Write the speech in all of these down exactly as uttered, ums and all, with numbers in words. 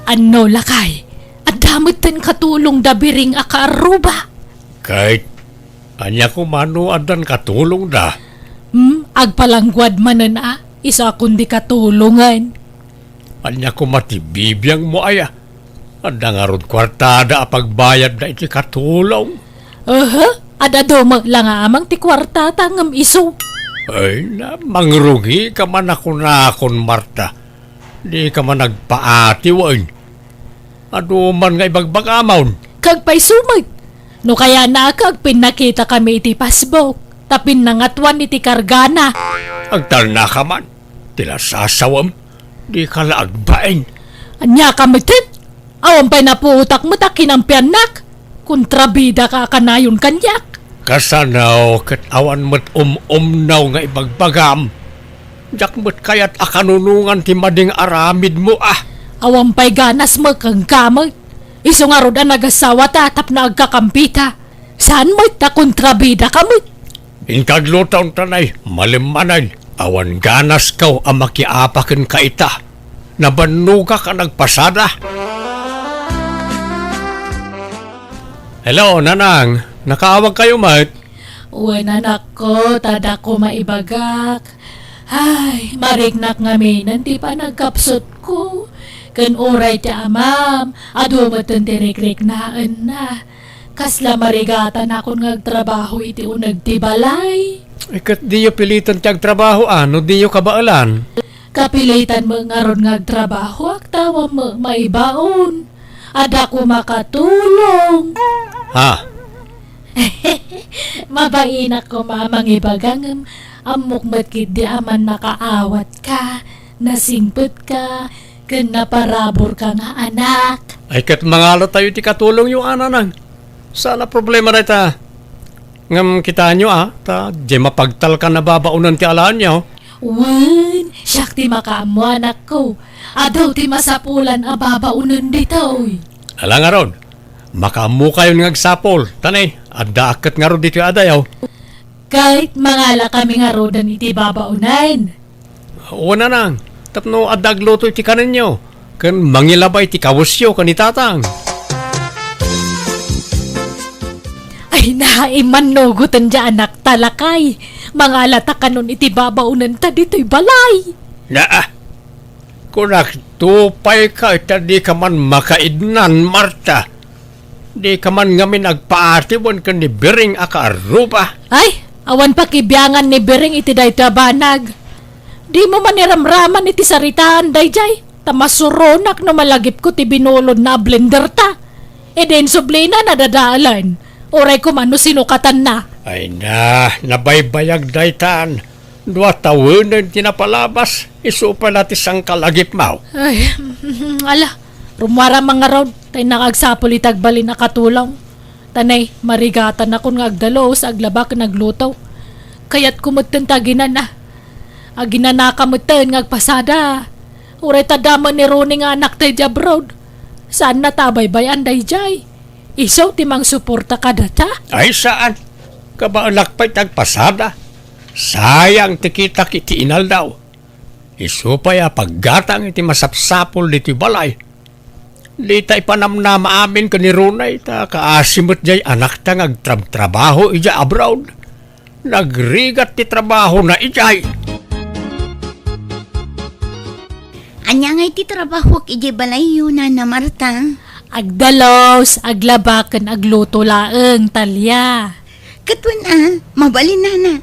Anno, lakay, adda metten katulongda Biring a kaarruba? Ket ania koma no addan katulongda? Hmm, agpalangguad manen a, isu a kundi katulongen. Ania koma ti bibiangmo aya? Adda ngarud kuartada a pagbayadda iti katulong? Aha, ad-adu met la nga amang ti kuartata ngem isu. Ay na, mangrugika man a kunakon, Marta. Dika man agpaati wen. Adu man nga ibagbagamon. Kagpayso met. No kayatna a kagpinnakita kami iti Facebook, ta pinnangatuan iti kargana. Agtalnaka man. Ti lasasawem, dika la agbain. Ania ka metten? Awan pay napuotak met a kinampiannak. Kontrabidaka a kanayon kaniak. Kasano ket awan met um-umnaw nga ibagbagam? Diak met kayat a kanunongan ti madi nga aramidmo a. Awan pay ganasmo kenka met. Isu ngarud a nagasawata tapno agkakampita. Saan met ta kontrabidaka met. Inka agluto, Tanay, malem manen. Awan ganasko a makiapa kenka ita. Nabannogak a nagpasada. Hello, Nanang. Nakaawagkayo met? Wen, anakko, ta adda koma ibagak. Ay, mariknak ngaminen ti panagkapsutko. Ken uray ti amam, adu metten ti rikriknaenna. Kasla marigatanakon nga agtrabaho iti uneg ti balay. Eh, ket diyo piliten ti agtrabaho, a, no diyo kabaelan? Kapilitan met ngarud nga agtrabahoak, ta awan met maibaon. Adda koma katulong. Ha? Mabainak koma a mangibaga ngem ammok met ketdi a mannakaawatka, nasingpetka, ken naparaburka nga anak. Ay, ket mangalatayo iti katulongyo, a, Nanang. Saan a problema dayta. Ngem kitaenyo, a, ta diay mapagtalkan a babaonen ti alaenyo. Wen, siak ti makaammo, anakko. Adu ti masapulan a babaonen ditoy. Ala ngarud, makaammokayon nga agsapul. Ta ne, addaak ket ngarud ditoy adayo. Ket mangalakami ngaruden iti babaonen. Wen, Nanang, tapno adda agluto iti kanenyo, ken mangilaba iti kawesyo ken ni Tatang. Ay, naimmannugoten diay anakta, lakay. Mangalata kanon iti babaonenta ditoy balay. Naa, kunak, tupayka ita, dika man makaidnan, Marta. Dika man ngamin agpaati wen ken ni Biring a kaarruba. Ay, awan pakibiangan ni Biring iti daytoy a banag. Dimo man iramraman iti saritaan daydiay, ta masuronak no malagipko ti binulodna a blenderta. Idi insublina, nadadalan. Uray koma no sinukatanna. Ay na, nabaybayag daytan. Dua tawenen ti napalabas, isu pay la ti sangkalagipmo. Ay, ala, rummuaram man ngarud, ta innak agsapul iti agbalin a katulong. Ta ne, marigatanakon nga agdalus, aglaba ken agluto. Kayatko metten ti aginana. Aginanaka metten nga agpasada. Uray ta adda met ni Ronnie nga anakta idiay abroad. Saanna ta abaybay-an daydiay. Isu ti mangsuporta kadata? Ay, saan. Kabaelak pay ti agpasada. Sayang ti kitak iti inaldaw. Isu pay a paggatang iti masapsapul ditoy balay. Dita ipanamnama amin ken ni Ronnie, ta kaasi met diay anakta nga agtrabtrabaho idiay abroad. Nagrigat ti trabahona idiay. Ania ngay ti trabahoak idiay balayyo, Nana Marta? Agdalus, aglaba, ken agluto laeng, Talia. Ket wen a, mabalin, Nana.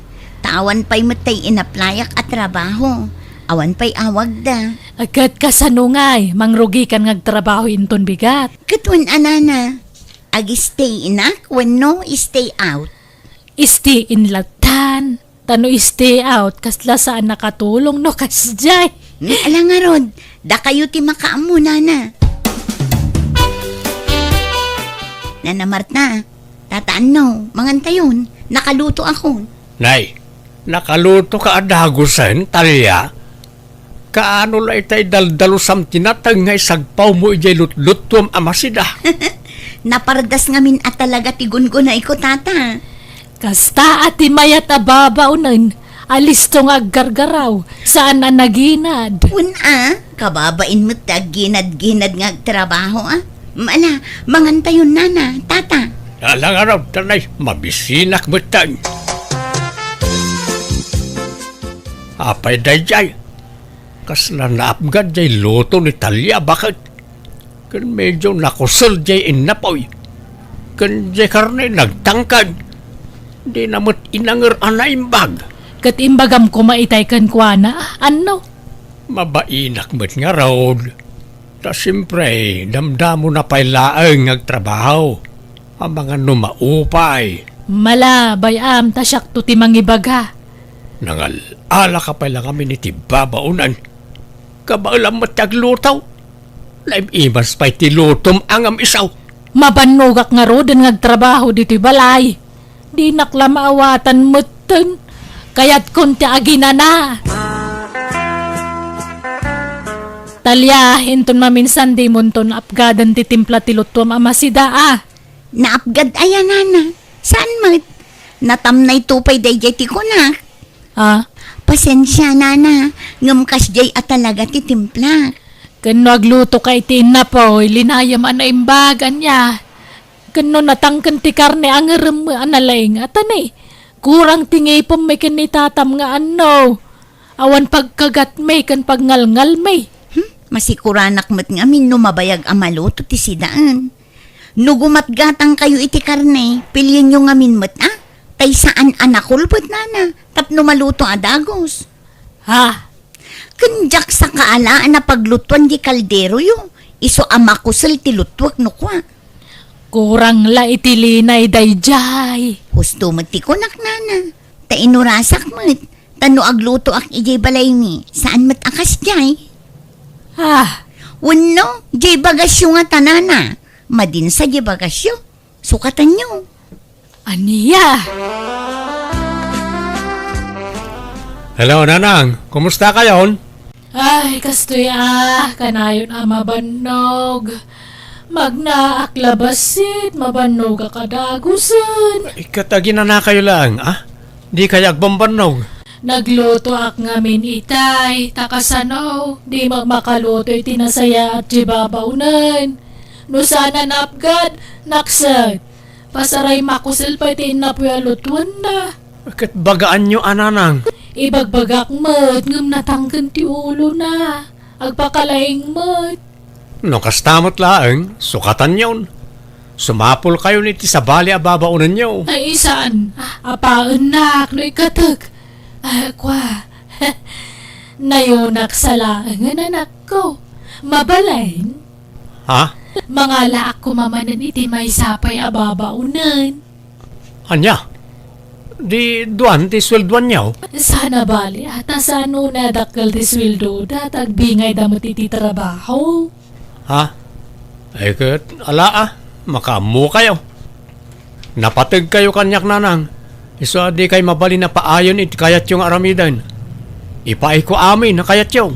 Ta awan pay met tay inaplayak a trabaho. Awan pay awagda. Ket kasano ngay, mangrugikan nga agtrabaho inton bigat? Ket wen a, Nana. Ag-stay inak wenno stay out? Stay in lattan. Ta no stay out, kasla saan a katulong no kasdiay. Ala ngarud, dakayo ti makaammo, Nana. Nana Marta, Tata Anno, mangantayon, nakalutoakon. Nay, nakalutoka a dagusen, Talia? Kaano la itay daldalusam ti nateng nga isagpawmo idiay lutluttuam a masida? Napardas ngamin a talaga ti gungunayko, Tata. Kasta a ti mayat a babaonen, Alisto nga aggargaraw, saan a naginad. Wen a, kababain met ti agginad-ginad nga agtrabaho a. Ala, mangantayon nana, tata. Ala ngarud, tanay, mabisinak metten. Apay daydiay? Kasla naapgad jay luto ni Talia, baket? Ken medio nakusel jay innapoy. Ken jay karne nagtangkad. Dina met inanger a naimbag. Ket imbagam koma itay kenkuana, anno? Mabainak met ngarud. Ta siempre, damdamona pay laeng nga agtrabaho. Amangan no maupay. Ala, bay-am, ta siakto ti mangibaga. Nangal-alaka pay la ngamin iti babaonen. Kabaelam met ti agluto. Naim-imas pay ti lutom a ngem isu. Mabannogak ngaruden nga agtrabaho ditoy balay. Dinak la maawatan metten. Kayatkon ti aginana. Talia, inton maminsan dimonton apgaden ti timpla ti lutuam a masida a. Naapgad aya, nana? Saan met? Natamnayto pay daydiay ti kunak. Ah? Pasensia, nana, ngem kasdiay a talaga ti timplak. Ken no aglutoka iti innapoy, linayem a naimbag, ania? Ken no natangken ti karne, angerem a nalaing a tani. Kurang ti ngipem mi ken ni tatam nga anno. Awan pagkagatmi ken pagngalngalmi. Hmm, masikuranak met ngamin no mabayag a maluto ti sidaen. No gumatgatangkayo iti karne, pilienyo ngamin met a, tay saan a nakulbet, nana, tapno maluto a dagus. Ha? Ken diak sakaala a napaglutoan di kalderoyo, isu a makusel ti lutuek no kua. Kurang la iti linay daydiay. Husto met ti kunak, nana. Ta inurasak met. Ta no aglutoak idiay balaymi, saan met a kasdiay. Ah. Wenno, diay bagasyo ngata, nana. Madinsa diay bagasyo. Sukatanyo. Ania? Hello, Nanang. Kumusta kayon? Ay, kastoy a, kanayon a mabannog. Magnaak la bassit, mabannogak a dagusen. Ket aginanakayo laeng, a? Dikay agbambannog? Naglutoak ngamin itay, ta kasano, di met makaluto iti nasayaat ti babaonen. No saan a napgad, nakset. Pasaray makusel pay ti innapoy a lutuenna. Ket bagaanyo a, Nanang? Ibagbagak met ngem natangken ti ulona. Agpakalaing met. No kasta met laeng, sukatanyon. Sumapulkayon iti sabali a babaonenyo. Ay, saan? Apaennak no ikkatek. Ah, kua. Nayonak sa laengen, anakko. Mabalin? Ha? Mangalaak koma manen iti maysa pay a babaonen. Ania? Di duan ti sueldoanyo? Saan a bali, a, ta saan unay a dakkel ti sueldoda, ta agbingayda met iti trabaho. Ha? Ay ket, ala a, makaammokayo. Napategkayo kaniak, Nanang. Isu a dikay mabalin a paayen iti kayatyo nga aramiden. Ipaayko amin a kayatyo.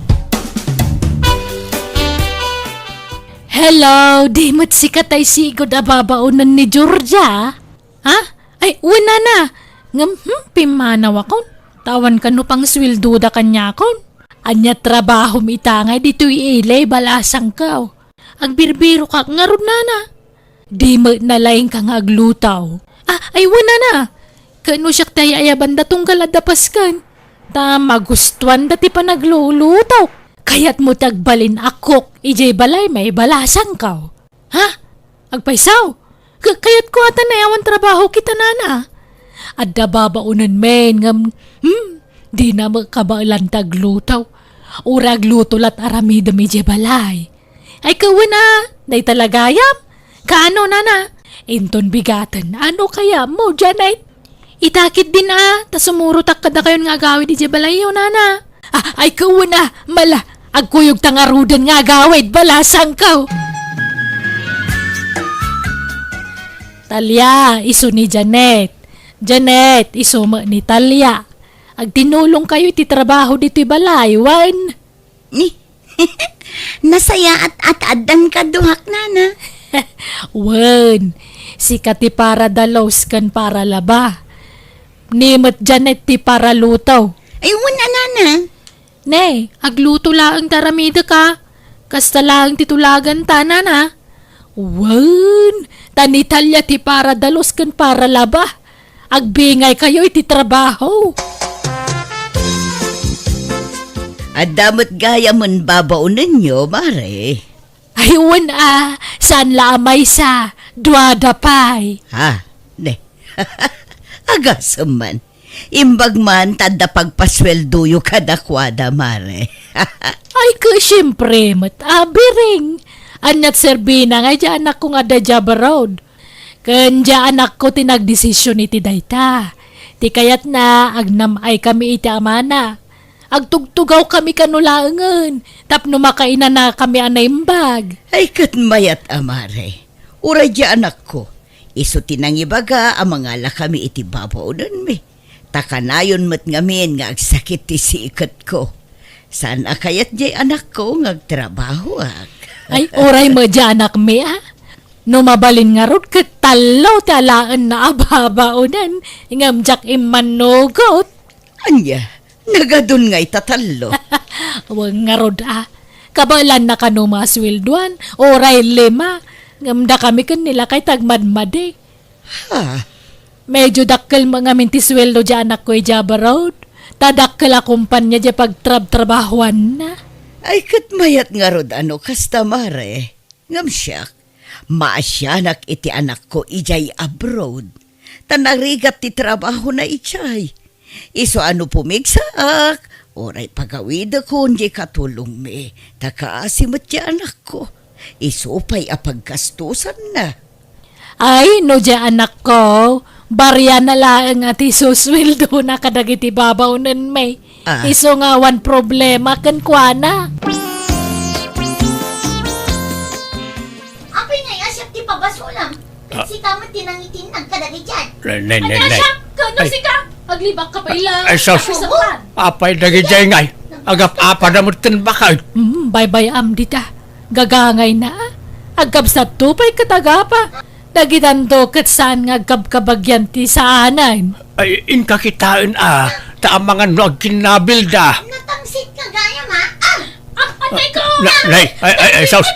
Hello, di met sika tay sigud a babaonen ni Georgia? Ha? Ay, wen, nana. Ngem, hmm, pimmanawakon. Ta awan kano pangsueldoda kaniakon. Ania trabahom ita ngay ditoy ili, balasangko? Agbirbirokak ngarud, nana. Di met nalaingka nga agluto. Ah, ay, wen, nana. Ket no siak ti ay-ayabanda tunggal adda pasken. Ta magustuanda ti panagluluto. Kayatmo ti agbalin a cook idiay balaymi, balasangko? Ha? Agpayso? Ka-, kayatko a ta naawan trabaho kita, nana. Adda babaonenmin ngem, hmm, dina met kabaelan ti agluto. Uray agluto la't aramidem idiay balay. Ay, kawen a, dayta la gayam. Kaano, nana? Inton bigaten, ano kayatmo, Janet? Ita ketdin a, ta sumurotak kadakayon nga agawid idiay balayyo, nana. Ah, ay, kawen a, mala, agkuyogta ngaruden nga agawid, balasangko. Talia, isu ni Janet. Janet, isu met ni Talia. Agtinulongkayo iti trabaho ditoy balay, wen? Ni, nasayaat a ta addan kaduak, nana. Wen, sika ti para dalos ken para laba. Ni met Janet ti para luto. Ay, wen a, nana. Ne, agluto laeng ti aramidek a. Kasta laeng ti tulaganta, nana. Wen, ta ni Talia ti para dalus ken para laba. Agbingaykayo iti trabaho. Adda met gayamen babaonenyo, mare. Ay, wen a, saan la a maysa, duada pay. Ha? Ne. Agasem man. Imbag man ta adda pagpasueldoyo kadakuada, mare. Ay, ket siempre met, a, Biring. Aniat serbina nga idiay anakko nga adda idiay abroad? Ken idiay anakko ti nagdesisyon iti dayta. Ti kayatna, agnam-ay kami iti amana. Agtugtugaw kami kano laengen, tapno makainana kami a naimbag. Ay, ket mayat a, mare. Uray idiay anakko, isu ti nangibaga a mangala kami iti babaonenmi. Ta kanayon met ngamin nga agsakit ti siketko. Saan a kayat idiay anakko nga agtrabahoak. Ay, uray met idiay anakmi, a. No mabalin ngarud ket tallo ti alaenna a babaonen, ngem diak immannugot. Ania, nagadun nga ita tallo? Wen ngarud, a. Kabaelanna kano masueldoan, uray lima. Ngem dakami ken ni lakay ti agmadmadi. Ha? Medyo dakkel met ngamin ti sueldo ti anakko idiay abroad. Ta dakkel a kompania ti pagtrabtrabahoanna. Ay, ket mayat ngarud a no kasta, mare. Ngem siak, maasianak iti anakko idiay abroad. Ta narigat ti trabahona idiay. Isu a no pumigsaak, uray pagawidekon ti katulongmi, ta kaasi met ti anakko. Isu pay a paggastosanna. Ay, no diay anakko, bariana laeng a ti susueldona kadagiti babaonenmi. Ah. Isu nga awan problema kenkuana. Apay ngay a siak ti pabasolam? Ah. Sika met ti nangitinnag kadagiti diay. Nay, nay, nay, Ania nay. Siak? Kano sika? Aglibak ka pay la. Ay, sus. Apay dagiti diay ngay? Agap-apada met ken bakay. Mm, baybay-am dita. Gagangayna. Agkabsatto pay ket agapa. Dagitanto ket saan nga agkabkabagian ti saanen. Ay, inka kitaen a, ta amangan no agkinnabilda. Natangsit ka gayam, a. Ah! Ah, atay ko! Na, nay, ay, ay, ay, sus.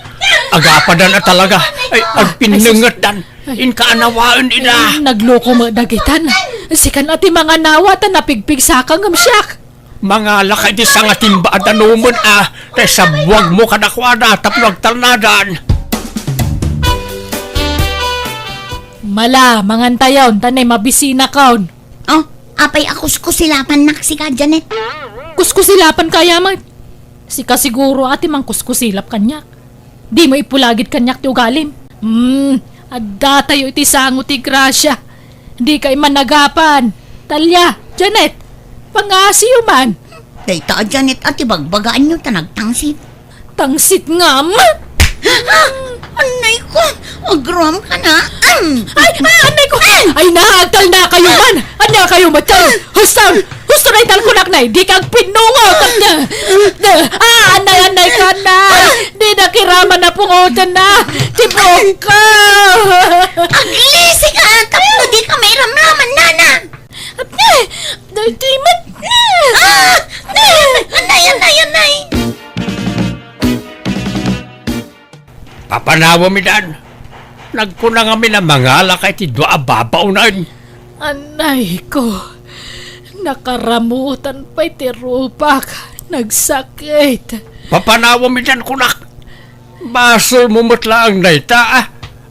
Agapadan a talaga. Ay, agpinnengetdan. Inka anawaen ida. Ay, nagloko met dagitan. Sikan a ti manganawa ta napigpigsaka ngem siak. Mangala ka iti sangatimba a danumen a, ta isabuagmo kadakuada tapno agtalnadan. Mala, mangantayon, ta nay mabisinakon. Oh, apay a kuskusilapannak sika, Janet? Kuskusilapan ka, Yaman? Sika siguro a ti mangkuskusilap kaniak. Dimo ipulagid kaniak ti ugalim. Hmm, addatayo iti sango ti grasia. Dika imanagapan. Talia, Janet, pangasiyo man. Dayta a Janet a ti bagbagaanyo ta nagtangsit. Tangsit ngam? Ah! Annay ko! Agram ka na! Am! Ay, ah, annay ko! Ay, na, agtalna kayo man! Anya kayo, matyan? Husto! Husto na ital ko, naknay! Di ka agpinnungot! Ah, annay, annay ka na! Di na kiraman na pungotan na! Tibok ka! Aglisi ka! Tapno di ka mairamraman, nana! Apne! Daytoy met! Ah! Anay, anay, anay! Papanawem idan. Nagkuna ngamin a mangala ka iti dua a babaonen. Anay ko, nakaramutan pay ti rupak. Nagsakit. Papanawem idan kunak. Basolmo met laeng dayta, a.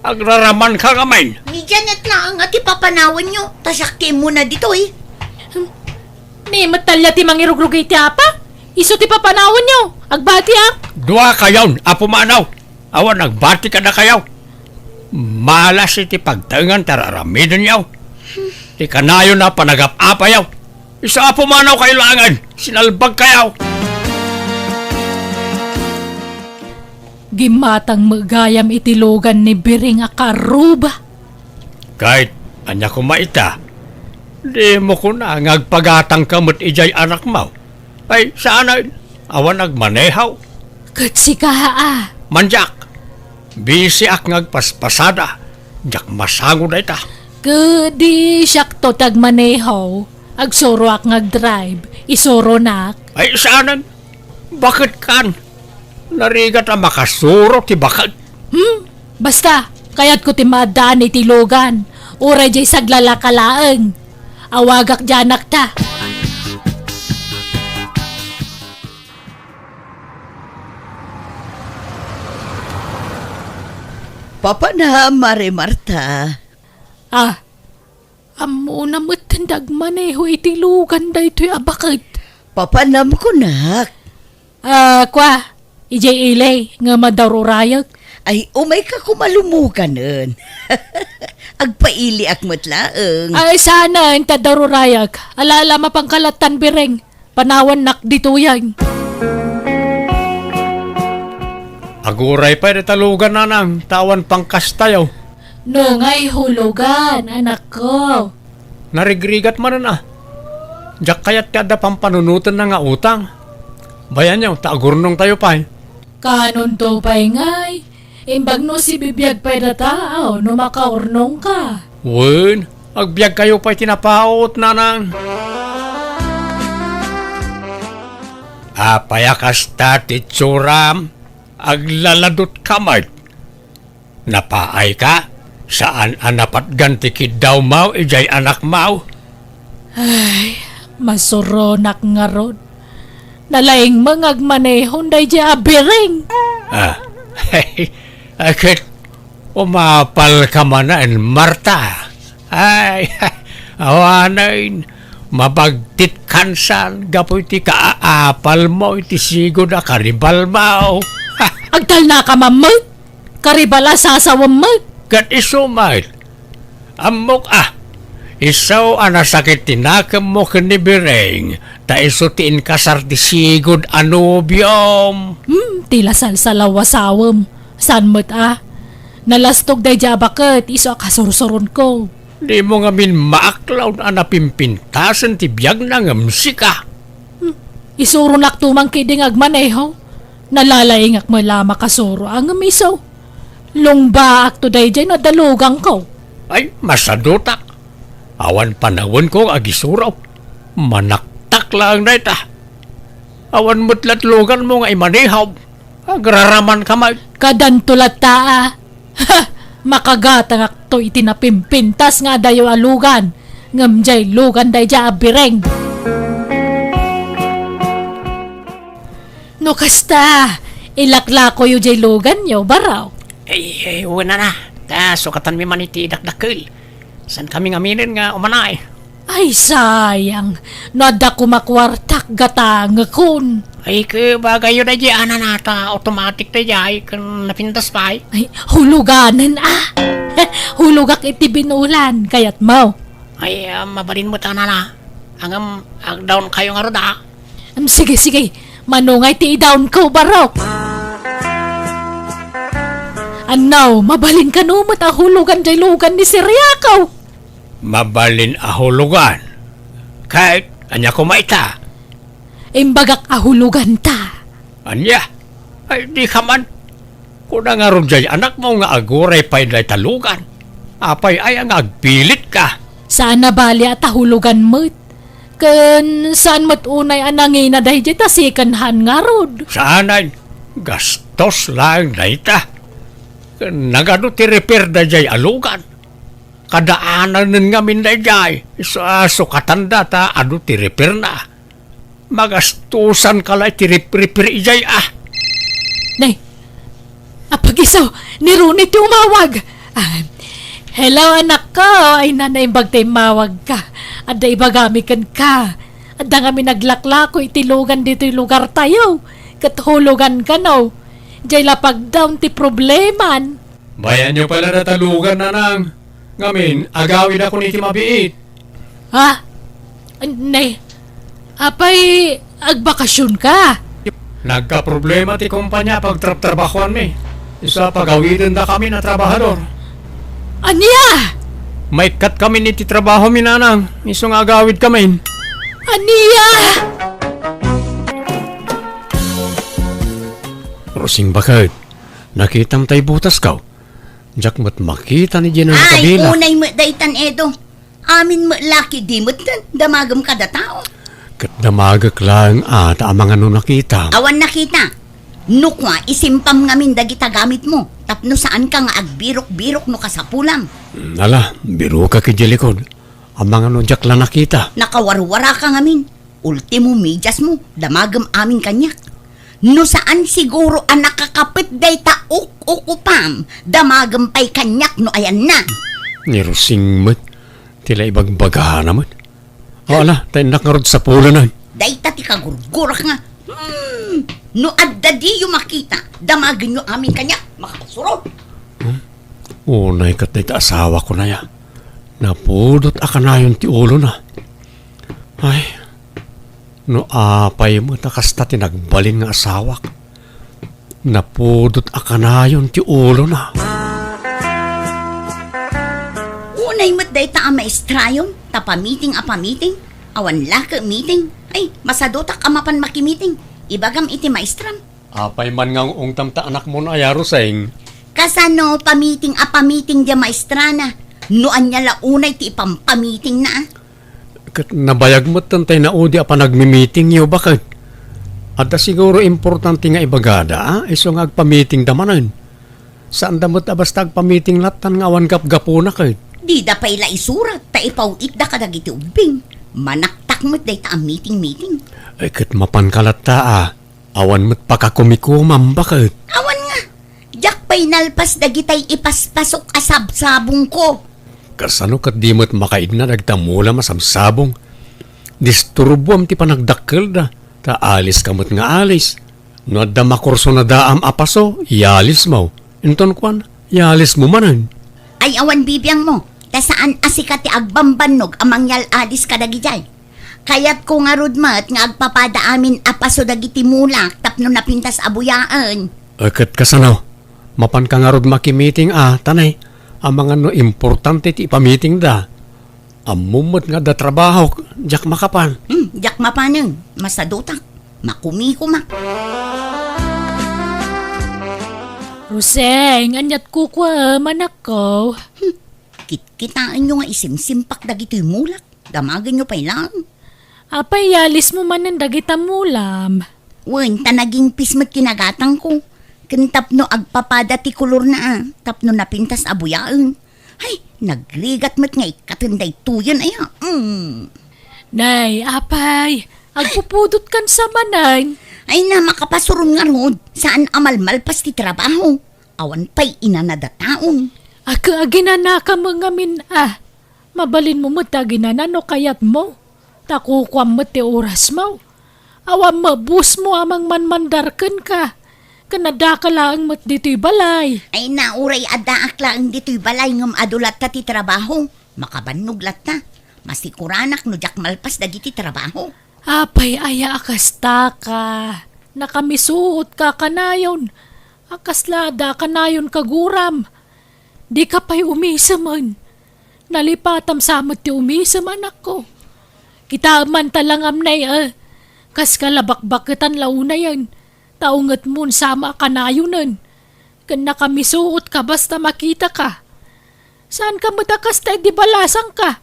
Agraraman ka ngamin. Ni Janet laeng a ti papanawanyo, ta siak ti immuna ditoy. Ni met Talia ti mangirugrugay iti apa? Isu ti papanawanyo. Agbatiak. Dua kayon a pumanaw. Awan agbati kadakayo. Malas iti pagtaengan ti ar-aramidenyo. Ti kanayon a panagap-apayo. Isu a pumanaw kayo laengen. Sinalbag kayo. Gimmatang met gayam iti lugan ni Biring a karuba. Ket ania koma ita? Dimo kuna nga agpagatangka met idiay anakmo? Ay, saanen, awan agmaneho. Ket sika, a? Mandiak. Bisiak nga agpaspasada. Diak masango dayta. Ket di siakto ti agmaneho. Agsuroak nga agdrive. Isuronak. Ay, saanen? Baket kan? Narigat a makasuro ti baket. Hmm? Basta, kayatko ti maaddaan iti lugan. Uray jay saglalaka laeng. Awagak diay anakta. Papanam, Mare Marta. Ah, ammona met ti agmaneho iti lugan daytoy a baket. Papanam kunak. Ah, kua, idiay ili, nga madarurayek. Ay, umayka koma lumuganen. Agpailiak met laeng. Ay, saanen ta darurayek. Ala, ala, mapanka lattan bireng. Panawannak ditoyen. Aguray pay dayta lugan, nanang, ta awan pangkastayo. No ngay hulugan, anakko. Narigrigat manen a. Diak kayat ti adda pampanunotenna nga utang. Bayanyo, ta agurnongtayo pay. Kanonto pay ngay? Imbag no sibibiag pay data, aw, no makaurnongka. Wen, agbiagkayo pay ti napaut, nanang. Apay a kasta ti itsuram? Aglaladutka met. Napaayka? Saan a napatgan ti kiddawmaw idiay anakmaw? Ay, masuronak ngarud. Nalaing nga agmanehon daydiay a biring. Ah, ay, ket umapalka manen, Marta. Ay, awanen, mabagtitkan san gapu iti kaapalmo iti sigud a karibalmo. Agtalnaka man met. Karibal a sasawem met. Ket isu met. Ammok a, isu a nasakit ti nakemmo ken ni Bireng, ta isu ti inkasar ti sigud a nobiom. Hmm, ti la salsalaw a sawem. Saan met a? Nalastog daydiay a baket, isu a kasursuronko. Dimo ngamin maaklawda a napimpintasen ti biagna ngem sika. Hmm, isuronakto man ketdi nga agmaneho. Nalalaingak met la a makasuro a ngem isu. Lungbaakto daydiay no adda luganko. Ay, masadutak. Awan panawenko nga agisuro. Manaktak laeng dayta. Awan met lat luganmo nga imaneho. Agraramanka met. Kadanto latta a. Ha! Makagatangakto iti napimpintas nga adayo a lugan, ngem diay lugan daydiay a bireng. No kasta, ilaklakoyo diay luganyo, barok. Ay, ay, wen a, ta sukatanmi man iti dakdakkel. Saankami ngaminen nga umanaay. Ay, sayang. No adda koma kuartak, gatangekon. Ay, ket bagayyo daydiay a nanang ta automatic daydiay ken napintas pay. Ay, huluganen a. Hulogak iti binulan, kayatmo? Ay, ah, mabalin met a nanang. Ngem, agdawnkayo ngarud a. Em, sige, sige. Mano ngay ti idawnko, barok? Annaw, mabalin kano met a hulugan diay lugan ni Siriako? Mabalin a hulugan. Ket ania koma ita? Imbagak a huloganta. Ania? Ay, dika man. Kuna ngarud diay anakmo nga aguray pay dayta lugan. Apay aya nga agpilitka? Saan a bali a ta hulogan met. Ken saan met unay a nangina daydiay ta second hand ngarud. Saanen, gastos laeng dayta. Ken nagadu ti repair daydiay a lugan. Kadaananen ngamin daydiay. Isu a sukatanda ta adu ti repairna. Magastosanka la iti rip-, repair idiay a. Nay, apag-isu, ni Ronnie ti umawag. Ah, hello, anakko. Ay, na, naimbag ta immawagka. Adda ibagami kenka. Adda ngamin naglaklako iti lugan ditoy lugartayo. Ket hulugan kano. Diay la pagdawn ti probleman. Bayanyo pay la dayta lugan, nanang. Ngamin, agawidakon iti mabiit. Ha? Ne, apay agbakasionka? Nagkaproblema ti kompania a pagtrabtrabahoanmi. Isu a pagawidendakami a trabahador. Ania? Maikkatkamin iti trabahomi, nanang. Isu nga agawidkamin. Ania? Rosing, baket, nakitam tay butasko? Diak met makita ni Gina. Ay, nakabila. Unay met daytan, Edo. Amin met la ket di met damagem kada tao. Ket damagek laeng a ta amangan no nakita. Awan nakita. No kua, isimpam ngamin dagita gamitmo, tapno saanka nga agbirok-birok no kasapulam. Ala, biroka ket diay likod. Amangan no diak la nakita. Nakawarwaraka ngamin. Ultimo, mediasmo, damagem amin kaniak. No saan siguro a nakakapet dayta uk-ukupam, damagem pay kaniak no ayanna. Ni Rosing met ti la ibagbagana met. O, ala, ta innak ngarud sapulenen. Dayta ti kagurgurak nga, hmm, no adda diyo makita, damagenyo amin kaniak, makapasuro. Hmm? Unay ket dayta asawakon aya. Napudot a kanayon ti ulona. Ay, no apay met a kasta ti nagbalin nga asawak. Napudot a kanayon ti ulona. Unay met dayta a maestrayon, ta pamiting a pamiting, awan la ket miting. Ay, masadutak a mapan makimiting. Ibagam iti maestram. Apay man nga ung-ungtam ta anakmon aya, Rosing? Kasano pamiting a pamiting diay maestrana? No ania la unay ti ipampamitingna, a? Ket nabayag met tay naudi a panagmimitingyo, baket. Adda siguro importante nga ibagada, a? Isu nga agpamitingda manen. Saanda met a basta agpamiting lattan nga awan gapgapuna, ket. Dida pay la isurat ta ipaw-itda kadagiti ubbing. Manaktak met dayta a miting-miting. Ay, ket mapanka latta, a. Awan met pakakumikomam, baket. Awan nga. Diak pay nalpas dagitay ipaspasok a sabsabongko. Kasano ket di met makaidna dagita mulam a sabsabong? Disturbuam ti panagdakkelda, ta aliska met nga alis. No adda makursunadaam a paso, ialismo. Inton kuan, ialismo manen. Ay, awan bibiangmo, ta saan a sika ti agbambannog a mangyal-alis kadagidiay. Kayatko ngarud met nga agpapada amin a paso dagiti mulak tapno napintas a buyaen. E, ket kasano? Mapanka ngarud makimiting a, ta nay, amangan no importante ti ipamitingda. Ammom met nga adda trabahok, diak makapan. Hmm, diak mapanen. Masadutak. Makumikomak. Roseng, aniat kukuam, anakko? Hmm, kitkitaenyo nga isimsimpak dagitoy mulak. Damagenyo pay laeng. Apay, ialismo manen dagita mulam? Wen, ta nagingpis met kinagatangko. Ken tapno agpapada ti kolorna a, tapno napintas a buyaen. Ay, nagrigat met nga ikkaten daytoyen aya. Mm. Nay, apay, agpupudotkan sa manen. Ay na, makapasuron ngarud. Saan a malmalpas ti trabaho. Awan pay inanada taon. Ag-, aginanaka met ngamin a. Mabalinmo met ti aginana no kayatmo, ta kukuam met ti orasmo. Awan mabusmo a mangmanmandar kenka, ken addaka laeng met ditoy balay. Ay na, uray addaak laeng ditoy balay ngem adu latta ti trabaho. Makabannog latta. Masikuranak no diak malpas dagiti trabaho. Apay aya a kastaka? Nakamisuotka kanayon. A kasla adda kanayon kaguram. Dika pay umisemen. Nalipatam sa met ti umisem, anakko. Kitaem man ta langam nay, e. Kas kalabakbaketan la unayen, ta ungetmon sa met a kanayonen. Ken nakamisuotka basta makitaka. Saanka met a kasta idi balasangka.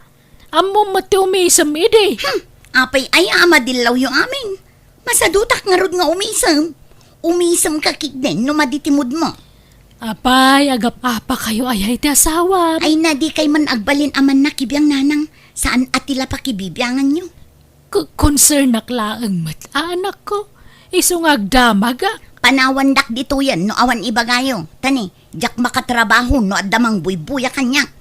Ammom met ti umisem idi. Hmm, apay aya a madillawyo amin? Masadutak ngarud nga umisem. Umisemka ketdin no madi ti moodmo. Apay, agap-apakayo aya iti asawam? Ay na, dikay man agbalin a mannakibiang, nanang. Saan a ti la pakibibianganyo? K-, konsernak laeng met, a, anakko. Isu nga agdamagak. Panawandak ditoyen no awan ibagayo. Tani, diak makatrabaho no adda mangbuybuya kaniak.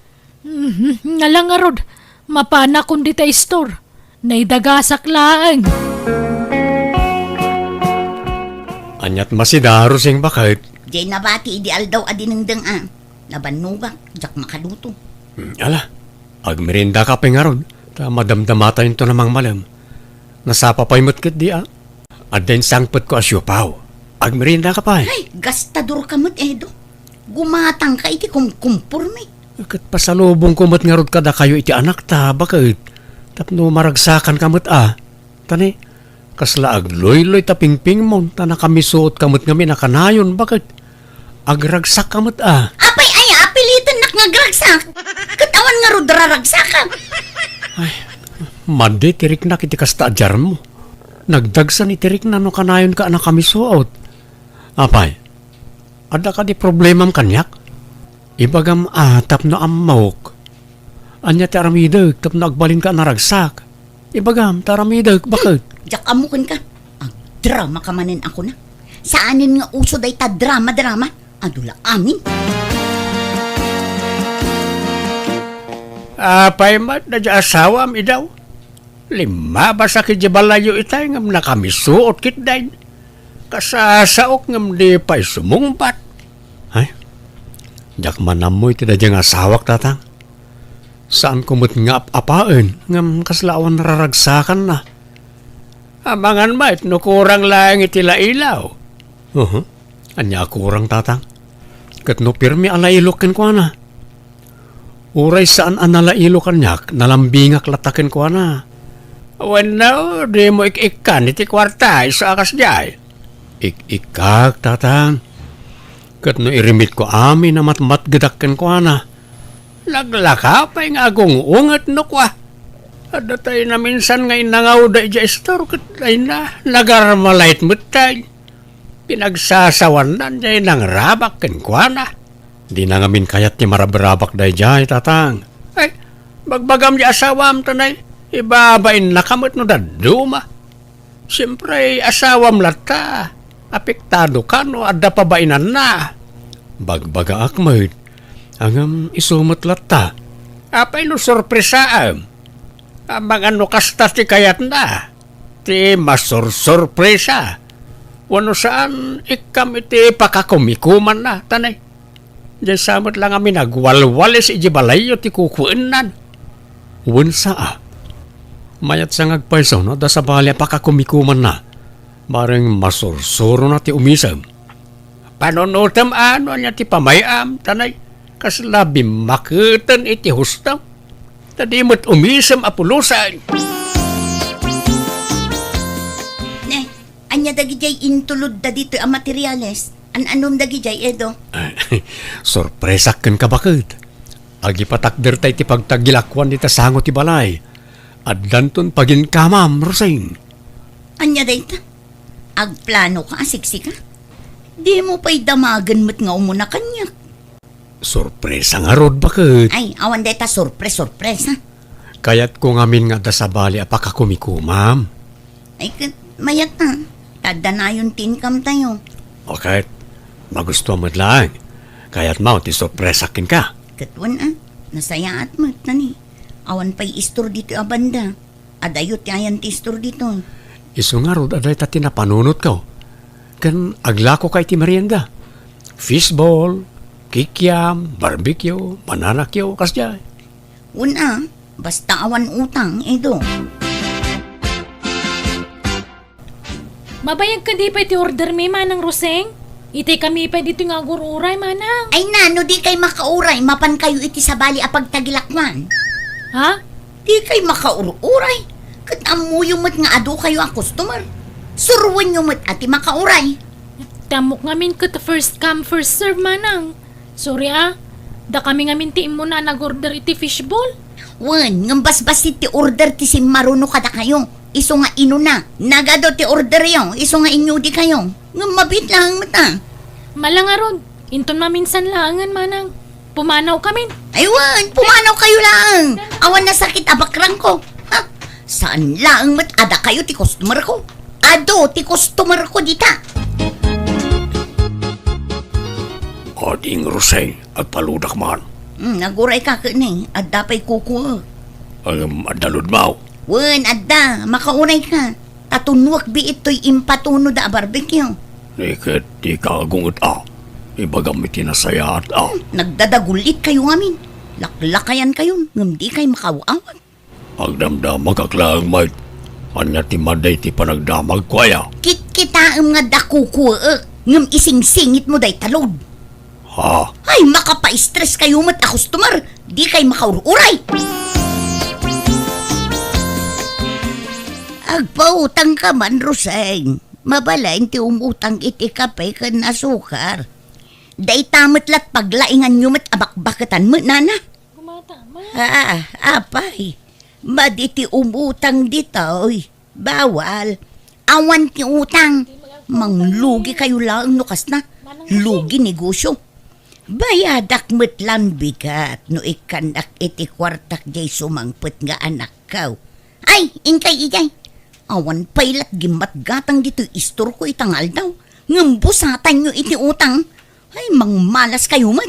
Mhm, nga la ngarud, mapanakon dita istor. Naidagasak laeng. Aniat masidarusing baket? Diay nabati idi aldaw a dinengdeng a. Nabannogak, diak makaluto. Hmm, ala, agmeriendaka pay ngarud, ta madamdamatayonto a mangmalem. Nasapa pay met ketdi a. Adda insangpetko a siopaw. Agmeriendaka pay. Ay, gastadorka met, Edo. Gumatangka iti kumkumpormi. Ket pasalubongko met ngarud kadakayo iti anakta, baket. Tapno maragsakanka met a. Tani, kasla agluyloy ta pingpingmon, ta nakamisuotka met ngamin a kanayon, baket. Agragsakka met a. Apay aya a pilitennak nga agragsak? Ket Awan ngarud raragsakam. Ay, madi ti riknak iti kasta a diarmo. Nagdagsan iti rikna no kanayonka a nakamisuot. Apay, adda kadi problemam kaniak? Ibagam a tapno ammok. Ania ti aramidek tapno agbalinka a naragsak? Ibagam ta aramidek, baket? Diak ammo kenka. Agdramaka manen a kuna. Saanen nga uso dayta drama-drama. Adu la amin. Apay met daydiay asawam, idaw? Limmabasak idiay balayyo itay ngem nakamisuot ketdin. Kasasaok ngem di pay sumungbat. Ay, diak man ammo iti daydiay nga asawak, tatang. Saanko met nga ap-apaen ngem kasla awan raragsakanna. Amangan met no kurang laeng iti lailaw. Uhu. Ania a kurang, tatang? Ket no pirmi a lailok kenkuana? Uray saan a nalailo kaniak, nalambingak latta kenkuana. Wenno, dimo ik-ikkan iti kuarta, isu a kasdiay. Ik-ikkak, tatang. Ket no irimitko amin a matmatgedak kenkuana, naglaka pay nga agung-unget no kua. Adda tay naminsan nga innangawda idiay istor ket dayna, nagarmalait met tay. Pinagsasawannan jay nangrabak kenkuana. Dina ngamin kayat ti marabrabak dayjay, tatang. Ay, bagbagam jay asawam, tanay, ibabainnaka met no dadduma. Siempre, asawam latta. Apektado ka no adda pabainanna. Bagbagaak met, ngem isu met latta. Apay no sorpresaem? Amangan no kasta ti kayatna. Ti masursurpresa. Wenno saan, ikkam iti pakakumikumanna, tanay. Diay sa met la ngamin agwalwalis idiay balayyo ti kukuennan. Wen sa a. Mayat sa nga agpayso no adda sabali a pakakumikumanna. Bareng masursurona ti umisem. Panunutem a no ania ti pamay-am, tanay, kasla bimmaketen iti husto. Ta di met umisem a pulosan. Ne, ania dagidiay intulodda ditoy a materiales? An-anom dagidiay, Edo? Sorpresak kenka, baket. Agipatakderta iti pagtagilakuan dita sango ti balay. Addanton paginkamam, Rosing. Ania dayta? Agplanoka a siksika? Dimo pay damagen met nga umuna kaniak. Sorpresa ngarud, baket. Ay, awan dayta sorpres-sorpresa. Kayatko ngamin nga adda sabali a pakakumikumam. Ay, ket mayat a. Ta adda nayon ti income tayo. O ket, magustuam met laeng. Kayatmo ti sorpresa kenka. Ket wen a, nasayaat met, tani. Awan pay istor ditoy a banda. Adayo ti ayan ti istor ditoy. Isu ngarud a dayta ti napanunotko. Ken aglakoka iti merienda. Fishball, kikiam, barbecue, banana cue, kasdiay. Wen a, basta awan utang, Edo. Mabayag kadi pay ti order mi, Manang Roseng? Itay kami pay ditoy nga agur-uray, Manang. Ay na, no di kay makauray, mapan kayo iti sabali a pagtagilakuan. Ha? Di kay makaur-uray. Ket ammoyo met nga adu kayo a customer. Suruenyo met a ti makauray. Ti ammok ngamin ket first come, first serve, Manang. Sorry a, dakami ngamin ti immuna a nag-order iti fishball. Wen, ngem basbassit ti order ti simmaruno kadakayo. Isu nga inuna, nagadu ti orderyo, isu nga inyudikayo. Ngem mabiit laeng met a. Mala ngarud, inton maminsan laengen, Manang. Pumanaw kamin. Ay wen, pumanaw kayo laeng. Awan nasakit a bakrangko. Ha? Saan laeng met a dakayo ti customerko. Adu ti customerko dita. Ading Roseng, agpaludak man. Hmm, aguray ka ket ni, adda pay kukuek. Ngem adda ludmaw? Wen, adda, makauray ka. Ta tunuek biit toy impatunoda a barbecue. Ni ket dika agunget a. Ibagam iti nasayaat a. Hmm, nagdadagul-it kayo ngamin. Laklakayan kayon, ngem di kay makaw-awat. Agdamdamagak laeng met. Ania ti madi ti panagdamagko aya? Kitkitaem nga adda kukuek, ngem isingsingitmo dayta load. Ha? Ay, makapaistres kayo met a customer. Di kay makaur-uray. Agpautang ka man, Roseng. Mabalin ti umutang iti kape ken asukar. Dayta met lat paglainganyo met a bakbaketan met, nana. Kumat, Ah, apay, madi ti umutang ditoy. Bawal. Awan ti utang. Manglugi kayo laeng no kasna. Lugi negosyo. Bayadak met lan bigat no ikkannak iti kuartak jay sumangpet nga anakko. Ay, inkay ijay. Awan pay lat gimmatgatang ditoy istorko ita nga aldaw. Ngem busatanyo iti utang. Ay, mangmalas kayo met.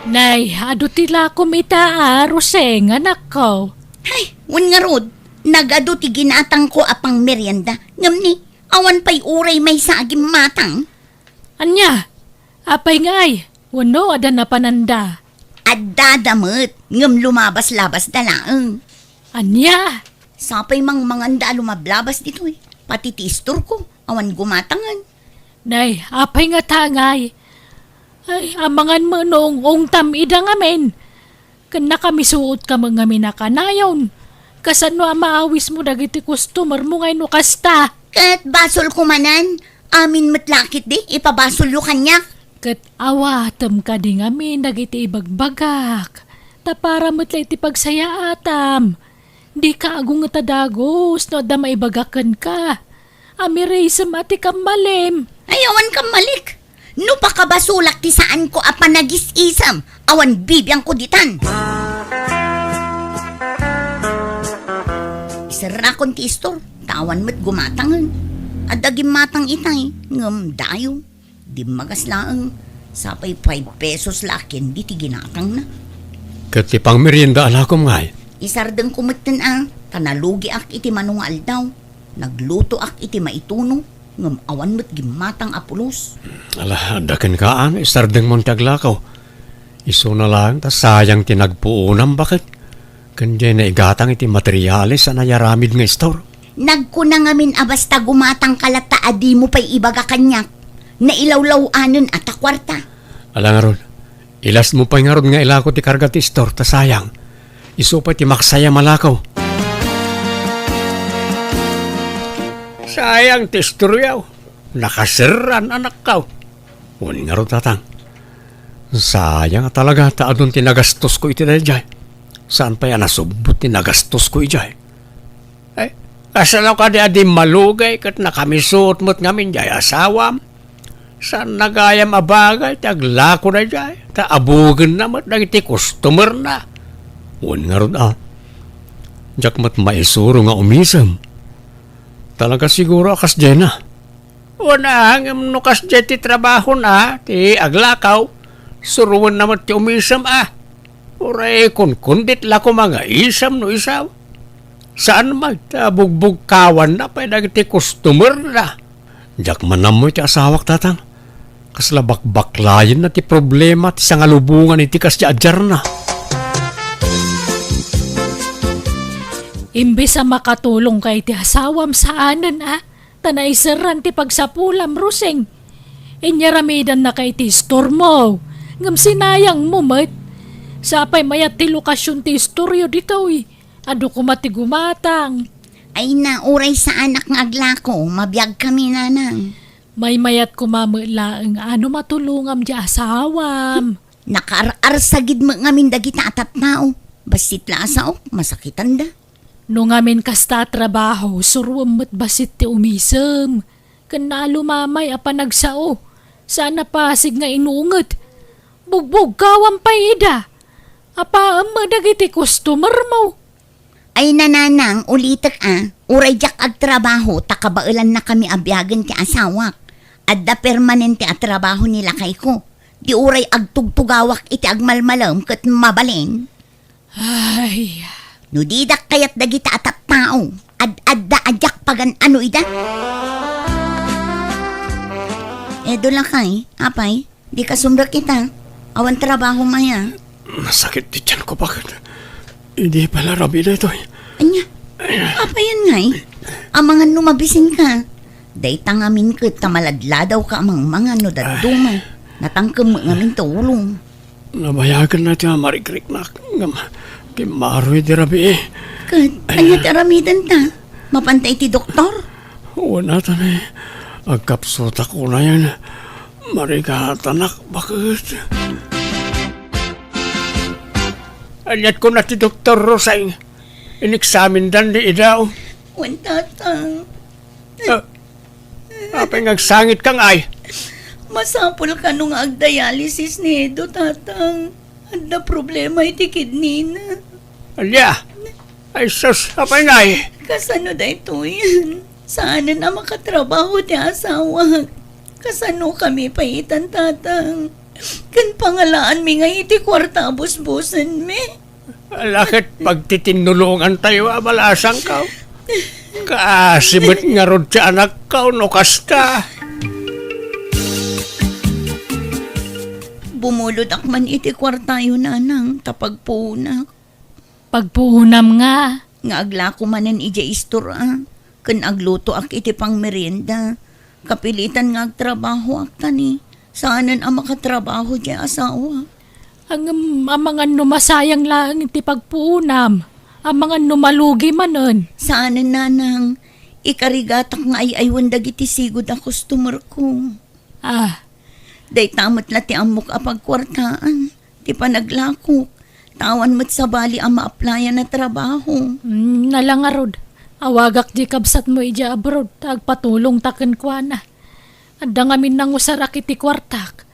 Nay, adu ti lakom ita a, Roseng, anakko. Ay, wen ngarud, nagadu ti ginatangko a pangmerienda. Ngem ni, awan pay uray maysa a gimmatang. Ania? Apay ngay? Wenno adda napananda? Addada met, ngem lumabas-labasda laeng. Ania? Sapay mangmanganda a lumablabas ditoy. Pati ti istorko, awan gumatangen. Nay, apay ngata ngay? Ay, amangan met no ung-ungtam ida ngamin. Ken nakamisuot ka met ngamin a kanayon. Kasano a maawismo dagiti customer mo ngay no kasta? Ket basolko manen, amin met la ketdi, ipabasolyo kaniak. Ket awatem kadi ngamin dagiti ibagbagak, ta para met la iti pagsayaatam. Dika agunget a dagus no adda maibagak kenka. Amirisem a ti kammalim. Ay, awan kammalik. No pakabasolak ti saanko a panagis-isem, awan bibiangko ditan. Iserrakon ti istor, ta awan met gumatangen. Adda gimmatang itay, ngem dayo. Dimmagas laeng, sapay five pesos la a kendi ti ginatangna. Ket ti pangmerienda a lakom ngay? Isardengko metten a, ta nalugiak iti mano nga aldaw. Naglutoak iti maituno, ngem awan met gimmatang a pulos. Ala, adda kenka a, isardengmon ti aglakaw. Isuna laeng ta sayang ti nagpuonam baket. Ken diay naigatang iti materiales a nayaramid nga istor. Nagkuna ngamin a basta gumatangka latta a dimo pay ibaga kaniak, nailawlaw-anen a ta kuarta. Ala ngarud, ilasmo pay ngarud nga ilako ti karga ti istor ta sayang. Isu pay ti maksayam a lakaw. Sayang ti istoryaw. Nakaserran, anakkaw. Wen ngarud, tatang. Sayang a talaga ta adun ti nagastosko iti daydiay. Saan pay a nasubbot ti nagastosko idiay. Ay, kasano kadi a di malugay ket nakamisuot met ngamin diay asawam? Saan na gayam a bagay ti aglakona idiay, ta abugenna met dagiti customerna. Wen ngarud a, diak met maisuro nga umisem. Talaga siguro a kasdiayna. Wen a, ngem no kasdiay ti trabahona, ti aglakaw, suroenna met ti umisem a. Uray kunkundit la koma nga isem no isaw. Saan met ta bugbugkawanna pay dagiti customerna. Diak man ammo iti asawak, tatang. Kasla bakbaklayenna ti problema ti sangalubongan iti kasdiay a diarna. Imbes a makatulongka iti asawam saanen a, ta naiserran ti pagsapulam, Roseng. Inyaramidanna ka iti istormo, ngem sinayangmo met. Sapay mayat ti lokasion ti istoryo ditoy. Adu koma ti gumatang. Ay na, uray saanak nga aglako, mabiagkami, nanang. Maymayat koma met laeng a no matulongam diay asawam. Nakaar-arsagid met ngamin dagita a tattao. Bassit la a saok, masakitanda. No ngamin kasta a trabaho, suroem met bassit ti umisem. Ken naalumamay a panagsao. Saan a pasig nga inunget. Bugbugkawam pay ida. Apaem met dagiti customermo. Ay, nanang, ulitek a, uray diak agtrabaho ta kabaelannakami a biagen ti asawak. Adda permanente a trabaho ni lakayko. Di uray agtugtugawak iti agmalmalem ket mabalin. Ay. No didak kayat dagita a tattao, ad-adda a diak pagan-ano ida. Edo lakay, apay, dika sumrek ita. Awan trabaho maya. Nasakit ti tiyan ko, bakit? Idi pala rabi daytoy. Anya? Apayan ngay? Amangan no mabisinka. Dayta ngamin ket ta maladladaw ka a mangmangan no dadduma. Natangkem met ngamin ta ulom. Nabayagen na ti amarikriknak, ngem kimmaroy ti rabii. Ket, ania ti aramidenta? Mapanta iti doktor? Wen, ata ni, agkapsutak unayen. Marigatanak, baket. Aniat kuna ti Doktor Roseng? Ineksamindan ni Idaw. Wen, Tatang. Ah, apay nga agsangitka ngay? Masapul kano nga agdialysis ni Edo, Tatang. Adda problema iti kidney na. Ania? Ay sus, apay ngay? Kasano daytoyen? Saanen a makatrabaho ti asawak. Kasano kami pay itan, Tatang? Ken pangalaanmi ngay iti kuarta a busbusenmi. Ala ket pagtitinnulongantayo a balasangko. Kaasi met ngarud ti anakko no kasta. Bumulod ak man iti kuartayo, Nanang, ta pagpuonak. Pagpuonam nga? Nga aglako manen idiay istor a, ken aglutoak iti pangmerienda. Kapilitan nga agtrabahoak ta ni, saanen a makatrabaho diay asawa. Ngem amangan no masayang laeng ti pagpuonam, amangan no malugi manen. Saanen, Nanang, ikarigatak nga ay-aywen dagiti sigud a customer ko. Ah. Dayta met la ti ammok a pagkuartaan ti panaglakok. Awan met sabali a ma-applyan a trabaho. Mm, nala ngarud, awagak diay kabsatmo idiay abroad, ta agpatulongta kenkuana. Adda ngamin nangusarak iti kuartak.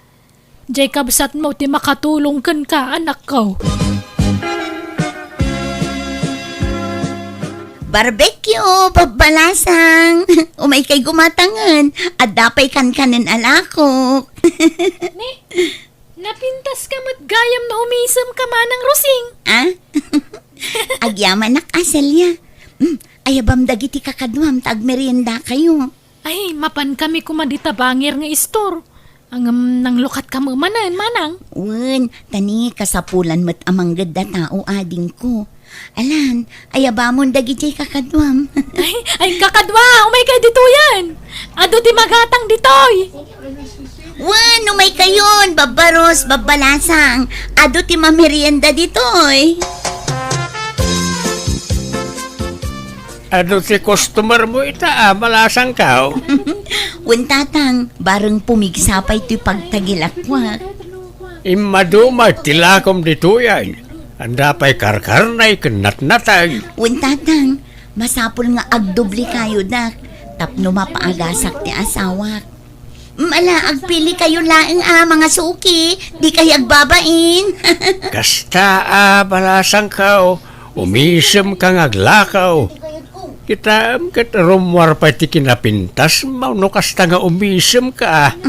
Diay kabsatmo ti makatulong kenka, anakko. Barbecue, babbalasang. Umaykay gumatangen. Adda pay kankanen a lakok. Ni, napintaska met gayam no umisemka, Manang Rosing. Ah? Agyamanak a, Celia. Mm, ayabam dagiti kakaduam ta agmeriendakayo. Ay, mapankami koma dita bangir nga istor. Ngem nanglukatka met manen, Manang. Wen, ta ni kasapulan met a manggedda tao, adingko. Alan, ayabamon dagidiay kakaduam. Ay, ay, kakadua, umaykay ditoyen. Adu ti magatang ditoy. Wen, umaykayon, Babba Ros, Babba Lasang. Adu ti mamerienda ditoy. Adu ti customer mo ita a, balasangko? Wen, Tatang, bareng pumigsa pay toy pagtagilakuak. Immadu met ti lakom ditoyen. Adda pay karkarnay ken natnatay. Wen, Tatang, masapul nga agdoblekayo, Dak, tapno mapaagasak ti asawak. Mm, ala, agpilikayo laeng a mangasuki, dikay agbabain. Kasta a, balasangko, umisemka nga aglakaw. Kitaem ket rummuar pay ti kinapintasmo no kasta nga umisemka.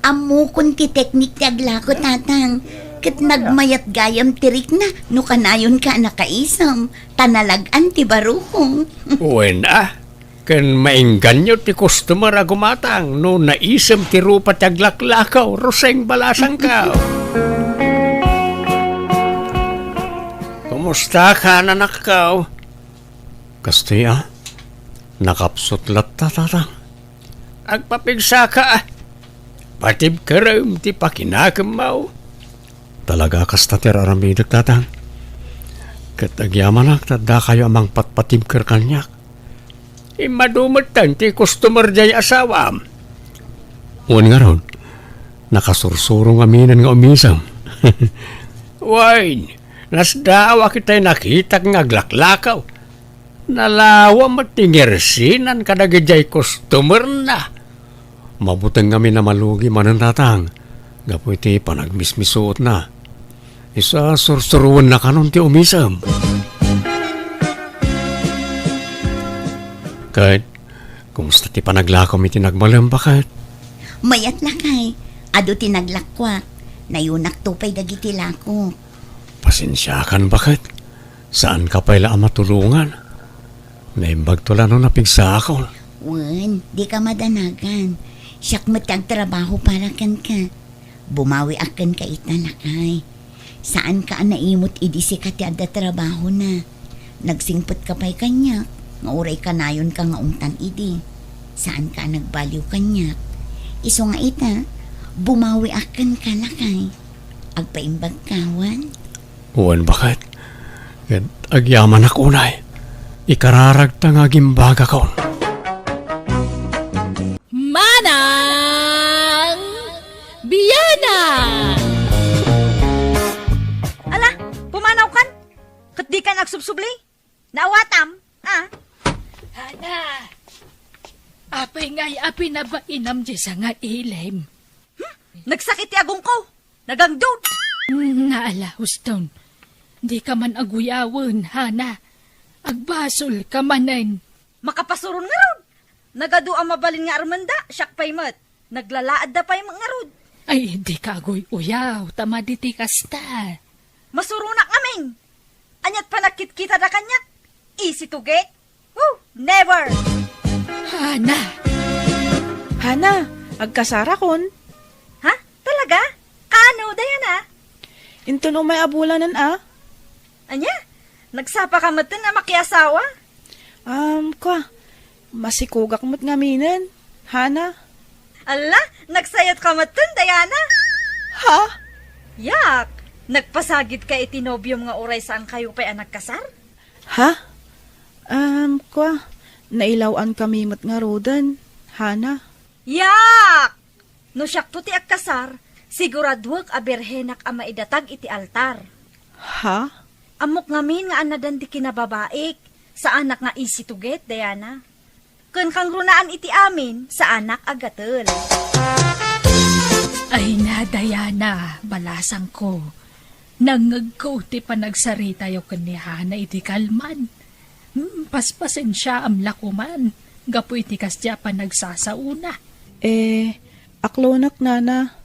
Ammokon ti teknik ti aglako, Tatang, ket nagmayat gayam ti rikna no kanayonka a nakaisem, ta nalag-an ti barukong. Wen a, ken maingganyo ti customer a gumatang no naisem ti rupa ti aglaklakaw, Roseng, balasangko. Kumustaka, anakko? Kastoy a, nakapsut latta, Tatang. Agpapigsaka a. Patibkerem ti pakinakemmo. Talaga kasta ti ar-aramidek, Tatang. Ket agyamanak ta addakayo a mangpatpatibker kaniak. Immadu metten ti customer diay asawam. Wen ngarud, nakasursuro ngaminen nga umisem. Wen, nasdaawak itay nakitak nga aglaklakaw. Nalawa met ti ngersinan kadagidiay customerna. Mabuteng ngamin a malugi manen, Tatang, gapu iti panagmismisuotna. Isu a sursuroenna kanon ti umisem. Ket, kumusta ti panaglakom iti nagbalem, baket? Mayat, lakay. Adu ti naglakuak. Nayunakto pay dagiti lakok. Pasensiakan, baket. Saanka pay la a matulongan. Naimbagto la no napigsaakon. Wen, dika madanagan. Siak met ti agtrabaho para kenka. Bumawiak kenka ita, lakay. Saanka a naimut idi sika ti adda trabahona. Nagsingpetka pay kaniak nga uray kanayonka nga umtan idi. Saanka a nagbaliw kaniak. Isu nga ita, bumawiak kenka, lakay. Agpaimbagka, wen? Wen, baket. Ket agyamanak unay. Ikararagta nga agimbagakon. Manang! Nagsubsubli? Naawatam? Ah? Hana! Apay ngay a pinabainam diay sanga ilim? Hmm? Nagsakit ti agongko. Nagangdud. Hmm, naala, Houston. Dika man aguyawen, Hana. Agbasol ka manen. Makapasuron ngarud. Nagadu a mabalin nga armenda, siak pay met. Naglalaadda pay met ngarud. Ay, dika aguy-uyaw, ta madi ti kasta. Masuronak ngamin. Aniat panagkitkitada kaniak? Easy to get? Woo! Never! Hana! Hana, agkasarakon. Ha? Talaga? Kaano, Diana? Inton umay a bulanen a? Ania? Nagsapa ka metten a makiasawa? Um, kwa, masikugak met ngaminen, Hana. Alla, nagsayat ka metten, Diana? Ha? Yak, nagpasagid ka iti nobiom nga uray saan kayo pay a nagkasar? Ha? Um, kwa, nailaw-an kami met ngaruden, Hana. Yak! No siakto ti agkasar, siguraduek a birhenak a maidatag iti altar. Ha? Ammok ngamin nga annadan ti kinababaik, saanak nga easy to get, Diana. Ken kangrunaan iti amin, saanak a gatel. Ay na, Diana, balasangko. Nangngegko ti panagsaritayo ken ni Hana iti kalman. Hmm, paspasensiaam la koman gapu iti kasdi a panagsasaona. Eh, aklonak, Nana.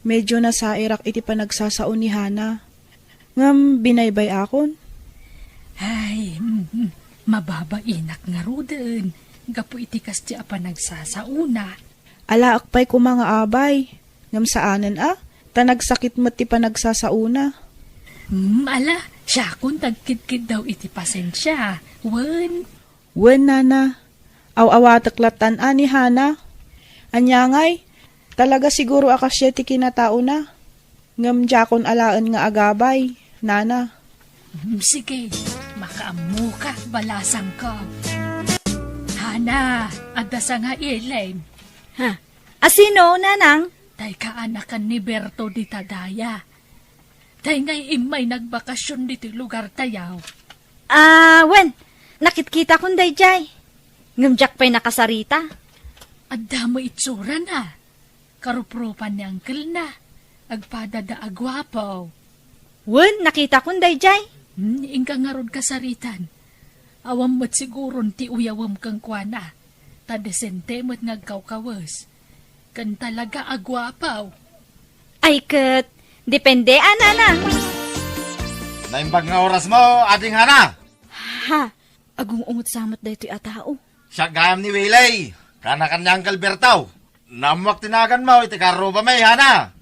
Medyo nasairak iti panagsasao ni Hana. Ngem binaybay-akon. Ay, mm, mababainak ngaruden gapu iti kasdi a panagsasaona. Alaak pay koma nga abay, ngem saanen a, ta nagsakit met ti panagsasaona. Hmm, ala, siakon tagkidkiddaw iti pasensia. Wen. Wen, Nana. Aw-awatek lattan a ni Hana. Ania ngay, talaga siguro a kasdiay ti kinataona. Ngem diakon alaen nga agabay, Nana. Mm, sige, makaammoka, balasangko. Hana, adda sanga ilim. Ha? Asino, Nanang? Tay kaanakan ni Berto dita daya. Tay ngay immay nagbakasyon ditoy lugar tayaw. Ah, wen, nakitkitakon daydiay. Ngem diak pay nakasarita. Adda met itsurana. Karuprupan ni angkelna. Agpadada a guapo. Wen, nakitakon daydiay. Hmm, inka ngarud kasaritan. Awan met siguron ti uyawem kenkuana. Ta desente met nga agkawkawes. Ken talaga a guapo. Ay ket, depende a, Nanang. Naimbag nga orasmo, Ading Hana. Ha? Agung-ungot sa met daytoy a tao. Siak gayam ni Willie. Kaanakan ni Uncle Berto. Naammoak ti naganmo iti karrubami, Hana.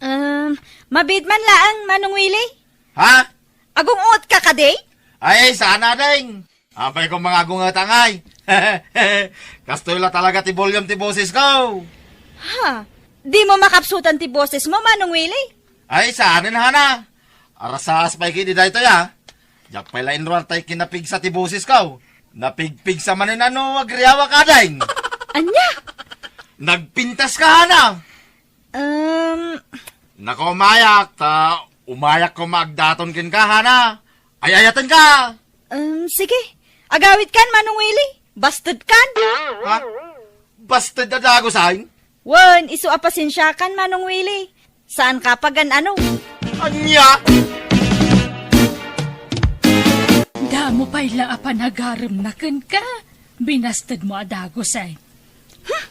Um, mabiit man laeng, Manong Willie. Ha? Agung-ungot ka kadi? Ay, saan a, Ding. Apay koma nga agung-ungot ngay. Kastoy la talaga ti volume ti bosesko. Ha? Dimo makapsutan ti bosesmo, Manong Willie? Ay, saanen, Hana. Arasaas pay kadi daytoy, a. Diak pay la inruar tay kinapigsa ti bosesko. Napigpigsa manen a no agriawak, Ading. Ania? Nagpintas ka, Hana. Um, Naku, umayak, ta umayak koma agdaton kenka, Hana. Ay-ayatenka. Um, sige. Agawidkan, Manong Willie. Bastedkan. Ha? Basted a dagusen? Wen, isu a pasensiakan, Manong Willie. Saanka pagan-ano. Ania? Damo pay la a panagaremna kenka. Binastedmo a dagusen. Hmm.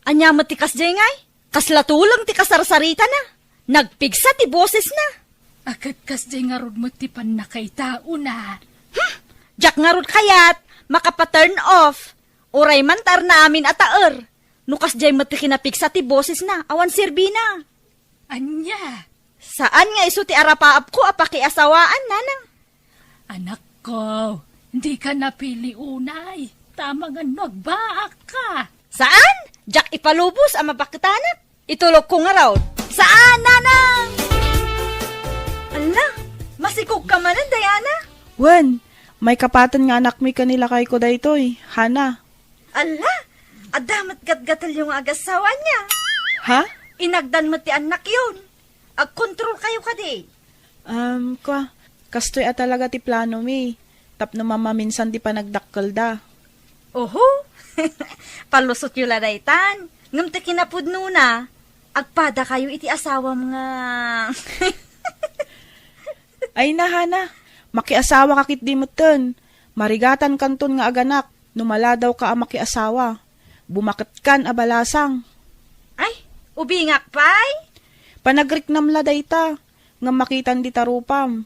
Ania met ti kasdiay ngay? Kasla tuleng ti kasarsaritana. Nagpigsa ti bosesna. A ket kasdiay ngarud met ti pannakaitaona. Hmm! Diak ngarud kayat makapa-turn off. Uray man ta arna amin a taer. No kasdiay met ti kinapigsa ti bosesna, awan serbina. Ania? Saan nga isu ti arapaapko a pakiasawaan, Nanang. Anakko, dika napili unay. Tama nga no agbaakka. Saan? Diak ipalubos a mabaketanak. Itulokko ngarud. Saan, Nanang? Ala, masikog ka manen, Diana? Wen, maikapaten nga anakmi ken ni lakayko daytoy, Hana. Ala, adda met gatgatelyo nga agassawa ania? Ha? Inagdan met ti annakyon. Agkontrol kayo kadi? Um, kwa, kastoy a talaga ti planomi. Tapno mamaminsan ti panagdakkelda. Oho! Palusotyo la daytan. Ngem ti kinapudnona, agpadakayo iti asawam nga. Ay na, Hana, makiasawaka ketdi metten. Marigatankanton nga aganak no maladawka a makiasawa. Bumaketkan a balasang. Ay, ubingak pay? Panagriknam la dayta, ngem makitan dita rupam.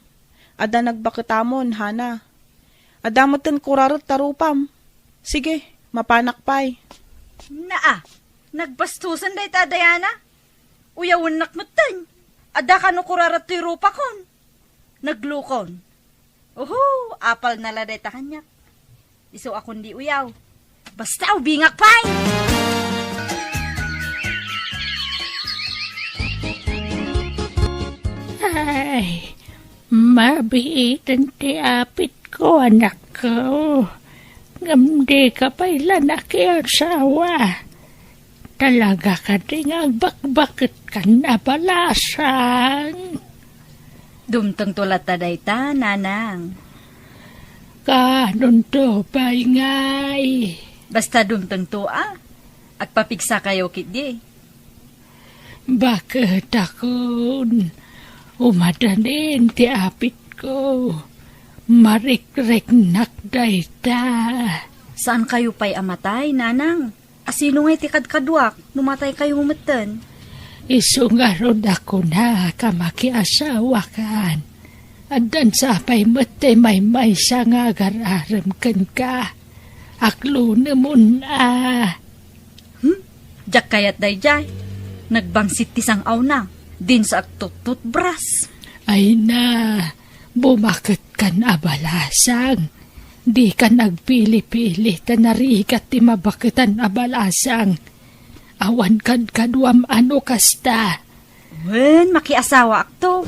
Adda nagbaketamon, Hana. Adda metten kuraret ta rupam. Sige, mapanak pay. Naa, nagbastosen dayta a Diana. Uyawennak metten. Adda kano kuraret toy rupakon. Naglukon. Oho, apalna la dayta kaniak. Isu a kundi uyaw. Basta ubingak pay! Ay, mabiiten ti apitko, anakko. Ngem dika pay la nakiasawa. Talaga kadi nga agbakbaketkan a balasang? Dumtengto latta dayta, nanang. Kaanonto pay ngay? Basta dumtengto a. Agpapigsakayo ketdi. Baketakon, umadanin ti apitko. Marikriknak dayta. Saankayo pay a matay, nanang? Asino ngay ti kadkaduak no mataykayo metten? Isu ngarud a kunak a makiasawakan. Addan sa pay met ti maymaysa nga agar-arem kenka. Aklunemon a. Hmm? Diak kayat daydiay. Nagbangsit ti sang-awna. Dinsa agtuttutbras. Ay na, bumaketkan a balasang. Dikan agpili-pili ta narigat ti mabaketan a balasang. Awan kadkaduam a no kasta. Wen, makiasawaakto.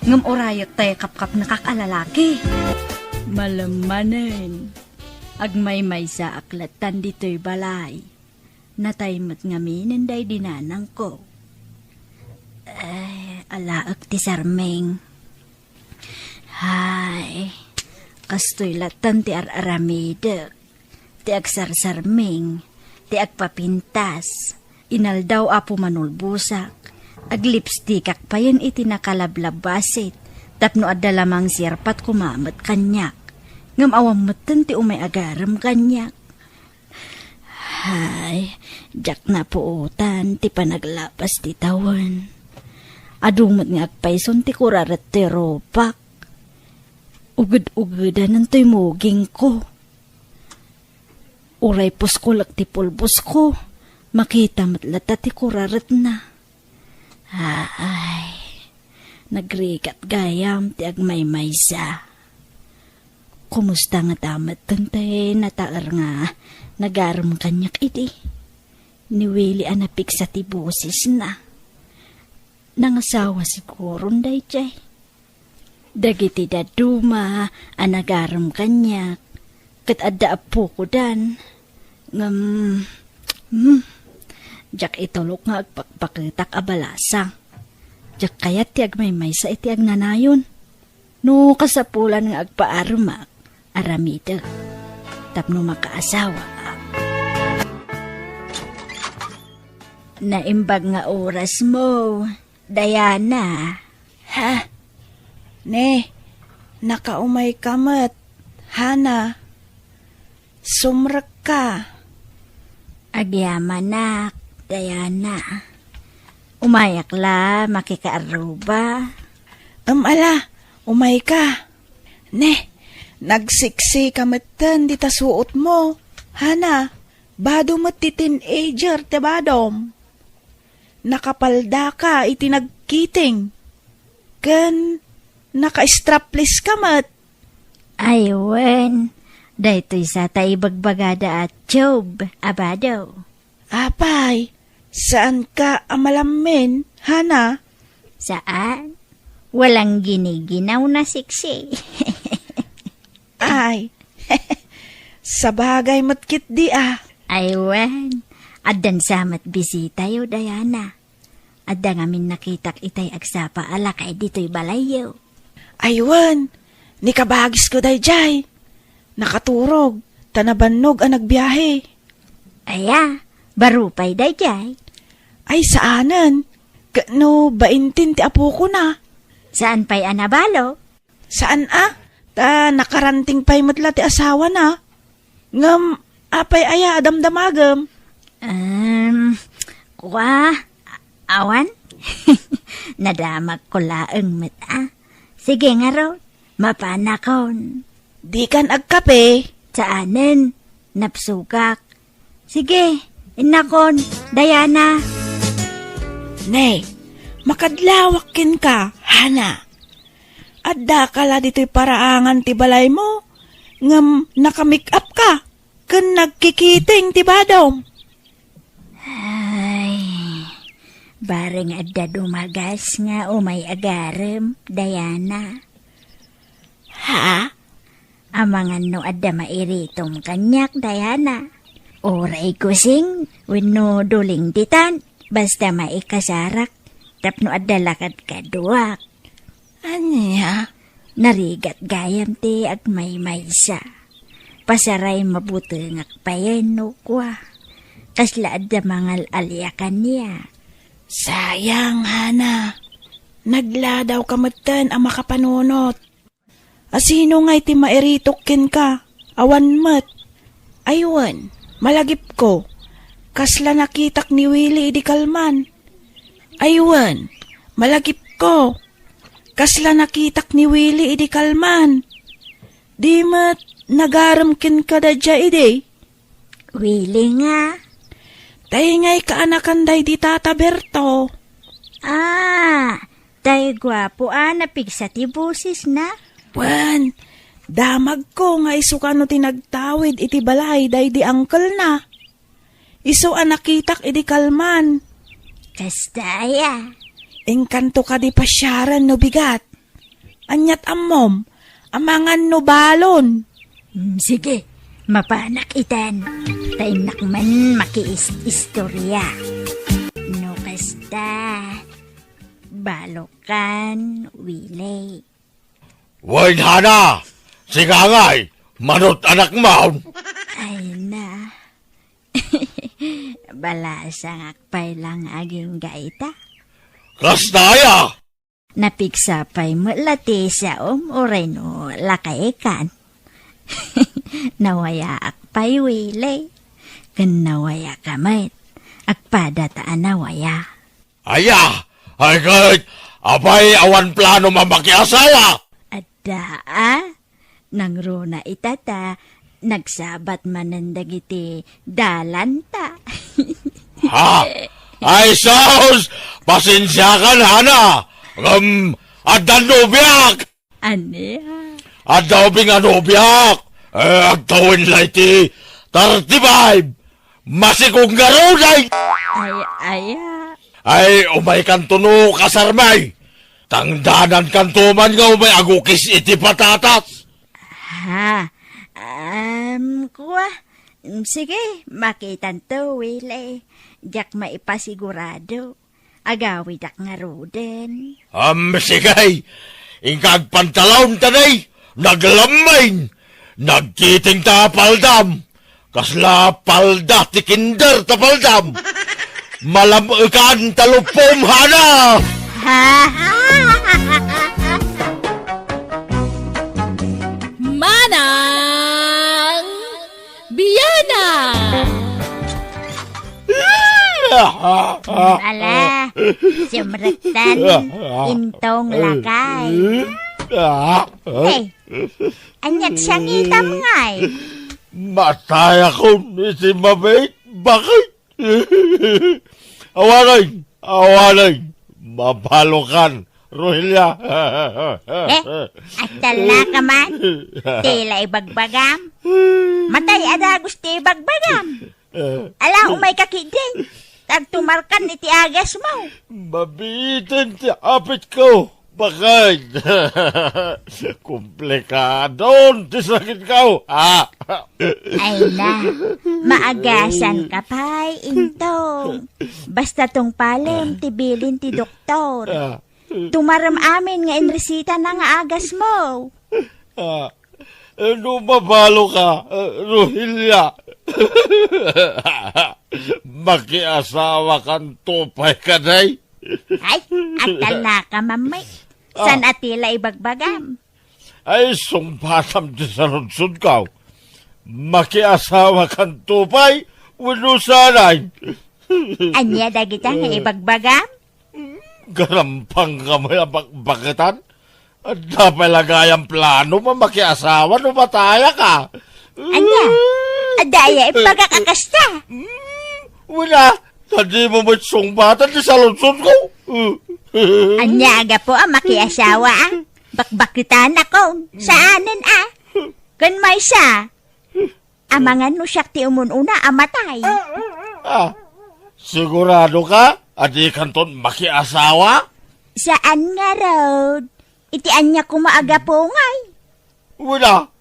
Ngem urayek tay kapkapnekak a lalaki. Malem manen, agmaymaysaak lattan ditoy balay. Natay met ngaminen daydi nanangko. Ay, alaek ti sarming. Hay, kastoy lattan ti ar-aramidek, ti agsarsarming, ti agpapintas. Inaldaw a pumanulbosak, aglipstikak payen iti nakalablabbasit, tapno adda la mangsirpat koma met kaniak. Ngem awan metten ti umay agarem kaniak. Hay, diak napuotan ti panaglapas ti tawen. Adu met nga agpayson ti kuraret ti rupak. Uged-ugedan toy mugingko. Uray puskolek ti pulbosko, makita met latta ti kuraretna. Ay, nagrigat gayam ti agmaymaysa. Kumusta ngata metten ti nataer nga nagarem kaniak idi? Ni Willie a napigsa ti bosesna. Nangasawa siguron daydiay. Dagiti dadduma a nagarem kaniak, ket adda appokodan. Ngem, hmm, diak itulok nga agpakpaketak a balasang. Diak kayat ti agmaymaysa iti agnanayon. No kasapulan nga agpaaremak, aramidek tapno makaasawaak. Naimbag nga orasmo, Diana. Ha? Ne, nakaumayka met, Hana. Sumrekka. Agyamanak, Diana. Umayak la, makikaarruba. Em, ala, umayka. Ne, nagsiksika metten dita suotmo. Hana, bado met ti teenager ti badom. Nakapaldaka iti nagkiting. Ken naka-strapless ka met. Ay, wen. Daytoy sa ta ibagbagada a tube a bado. Apay, saanka a malammin, Hana? Saan. Walang giniginaw na siksi. Ay, sabagay met ketdi a. Ay, wen. Addan sa met bisitayo, Diana. Adda ngamin nakitak itay agsapa a lakay ditoy balayyo. Ay, wen, ni kabagisko daydiay. Nakaturog, ta nabannog a nagbiahe. Aya, baro pay daydiay? Ay, saanen. Ket no baintin ti apokona. Saan pay a nabalo? Saan a? Ta nakaranting pay met la ti asawana. Ngem apay aya a damdamagem? Em, kua, awan. Nadamagko laeng met a. Sige ngarud, mapanakon. Dikan agkape? Saanen, napsugak. Sige, innakon, Diana. Ne, makadlawak kenka, Hana. Addaka la ditoy paraangan ti balaymo, ngem naka-make-up ka, ken nagkikiting ti badom. Ay, bareng adda dumagas nga umay agarem, Diana. Ha? Amangan no adda mairitom kaniak, Diana. Uray kusing wenno duling ditan, basta maikasarak tapno adda lakad kaduak. Ania? Narigat gayam ti agmaymaysa. Pasaray mabutengak payen no kua. Kasla adda mangal-alia kaniak. Sayang, Hana. Nagladawka metten a makapanunot. A sino ngay ti mairitok kenka? Awan met. Ay wen, malagipko. Kasla nakitak ni Willie idi kalman. Ay wen, malagipko. Kasla nakitak ni Willie idi kalman. Di met nagarem kenka daydiay idi? Willie nga. Tay ngay kaanakan daydi Tata Berto. Ah, tay guapo a napigsa ti bosesna. Wen, damagko nga isu kano ti nagtawid iti balay daydi uncle-na. Isu a nakitak idi kalman. Kasta aya? Inkanto kadi pasiaren no bigat. Aniat ammom, amangan no balon. Mm, sige, mapanak iten. Ta innak man makiis-istorya. No kasta, balokan, Willie. Wen, Hana, sika ngay, manut anakmon. Ay na. Balasangak pay lang agingga ita. Kasta aya? Napigsa pay met la ti saom uray no lakaykan. Nawayaak pay, Willie. Ken nawayaka met. Agpada ta a nawaya. Aya, ay ket, apay awan plano a makiasawa? Adda a? Nangruna ita ta nagsabat manen dagiti dalanta. Ha? Ay, sus! Pasensiakan, Hana! Ngem, addan nobiak! Ania? Adda ubing a nobiak! Eh, agtawen la iti thirty-five! Masikog ngarud! Ay, aya? Ay, umaykanto no kasarmi! Tangdanankanto man nga umay agukis iti patatas! Ha? Em, kua? Sige, makitanto, Willie. Diak maipasigurado. Agawidak ngaruden. Am, sige. Inka agpantalon ta nay, naglammin, nagkiting ta paldam. Kasla palda ti kinder ta paldam. Malam-ekan ta lupom, Hana. Manang Biana. Ala, simrektan, intong lakay. Hey, aniat siangitam ngay? Matayakon iti mabiit, bakit? Awanay, awanay, mabalokan. Rohelia. Eh, agtalla ka man? Tila ibagbagam? Matay a dagus ti ibagbagam. Ala, umay ka ketdi. Agtumarkan iti agasmo. Mabiiten ti apitko, bakit? Komplikadon ti sakitko. Ah. Ay na, maagasan ka pay, intong. Basta tungpalem ti bilin ti doktor. Ah. Tumarem amin nga inresitana nga agasmo. Ah, No mabaloka, Rohelia, makiasawakanto pay kadi? Ay, agtalnaka, Mamay. Ah. Saan a ti la ibagbagam? Ay, sungbatam ti saludsodko. Makiasawakanto pay wenno saan? Ania dagita nga ibagbagam? Garampang kami a bakbaketan. Adda pay la gayam plano a makiasawa no matayaka. Ania? Adda aya imbagak a kasta? Hmm, wala. Ta dimo met sungbatan ti saludsodko. Ania a gapu a makiasawa a? Bakbaketanakon. Saanen a? Ken maysa, amangan no siak ti umun-una a matay. Ah, siguradoka a dikanton makiasawa? Saan ngarud. Iti ania koma a gapu ngay? Wala.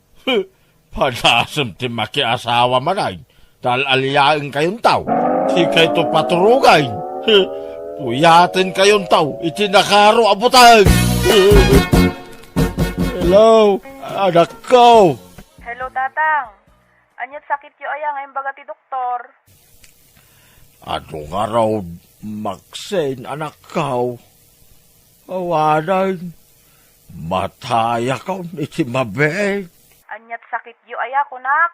Padasem ti makiasawa manen. Ta al-aliaenkayonto. Dikayto paturogay. Puyatenkayonto iti nakaro a buteng. Hello, anakko. Hello, Tatang. Aniat sakityo aya nga imbaga ti doktor? Adu ngarud, Maxine, anakko. Awanen, matayakon iti mabiit. Aniat sakityo aya, kunak?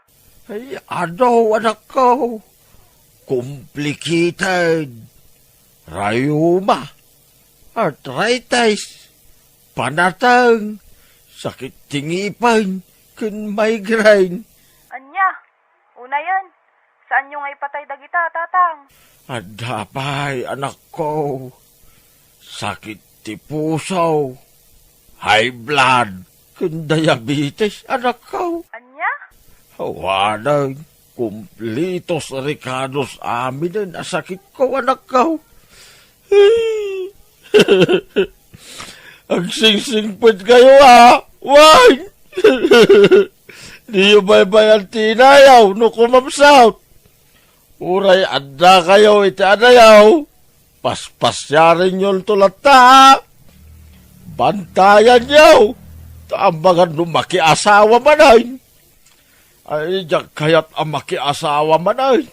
Ay, adu, anakko. Complicated. Rayuma. Arthritis. Panateng. Sakit ti ngipen. Ken migraine. Ania? Unayen, saanyo nga ipatay dagita, Tatang? Adda pay, anakko. Sakit ti puso, high blood, ken diabetes, anakko. Ania? Awanen, kumplitos rikados aminen a sakitko, anakko. Agsingsingpetkayo a, wen? Diyo baybay-an ti inayaw no kumapsut. Uray addakayo iti anayaw, paspasiarenyonto latta. Bantayanyo, ta amangan no makiasawa manen. Ay, diak kayat a makiasawa manen.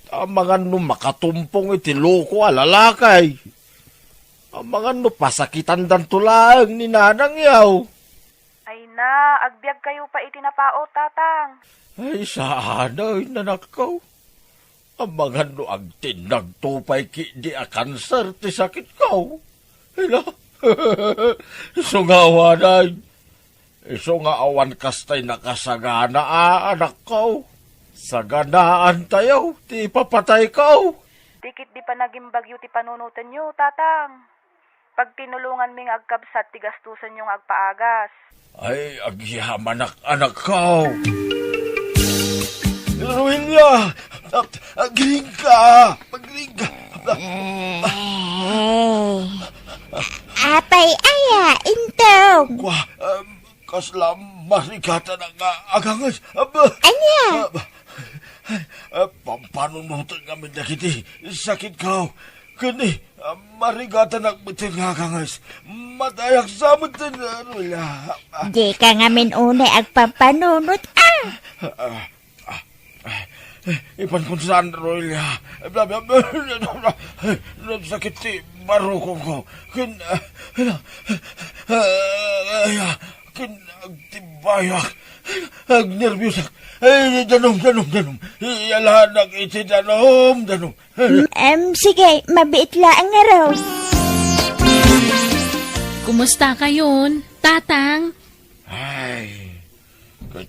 Amangan no makatumpong iti loko a lalaki. Amangan no pasakitandanto laeng ni nanangyo. Ay na, agbiagkayo pay iti napaut, Tatang. Ay, saanen, anakko. Amangan no agtinnagto pay ketdi a kanser ti sakitko. Ila, isu nga awanen. Isu nga awan kastay nakasagana a, anakko. Saganaantayo ti ipapatayko. Di ketdi panagimbagyo ti panunotenyo, Tatang. Pagtinulonganmi nga agkabsat ti gastosenyo nga agpaagas. Ay, agyamanak, anakko. Roelia! Ag-, agriingka! Agriingka! Apay aya, Intong? Kua, em, kasla marigatanak nga aganges. Aba! Ania? Aba! Ay, ah, pampanunoten ngamin dagiti sakitko. Ken ni, ah, marigatanak met nga aganges. Matayak sa met, ah, Roelia. Dika ngamin unay agpampanunot, a. Ah, ah, ah, ipankon saan, Roelia. Bla, bla, bla, bla, bla. Nagsakit ti barukongko. Ken, ah, ah, ah, ken agtibayak. Agnerbiusak. Ay, danum, danum, danum. Iyalanak iti danum, danum. Mm, em, sige, mabiit laeng ngarud. Kumustakayon, Tatang? Ay, ket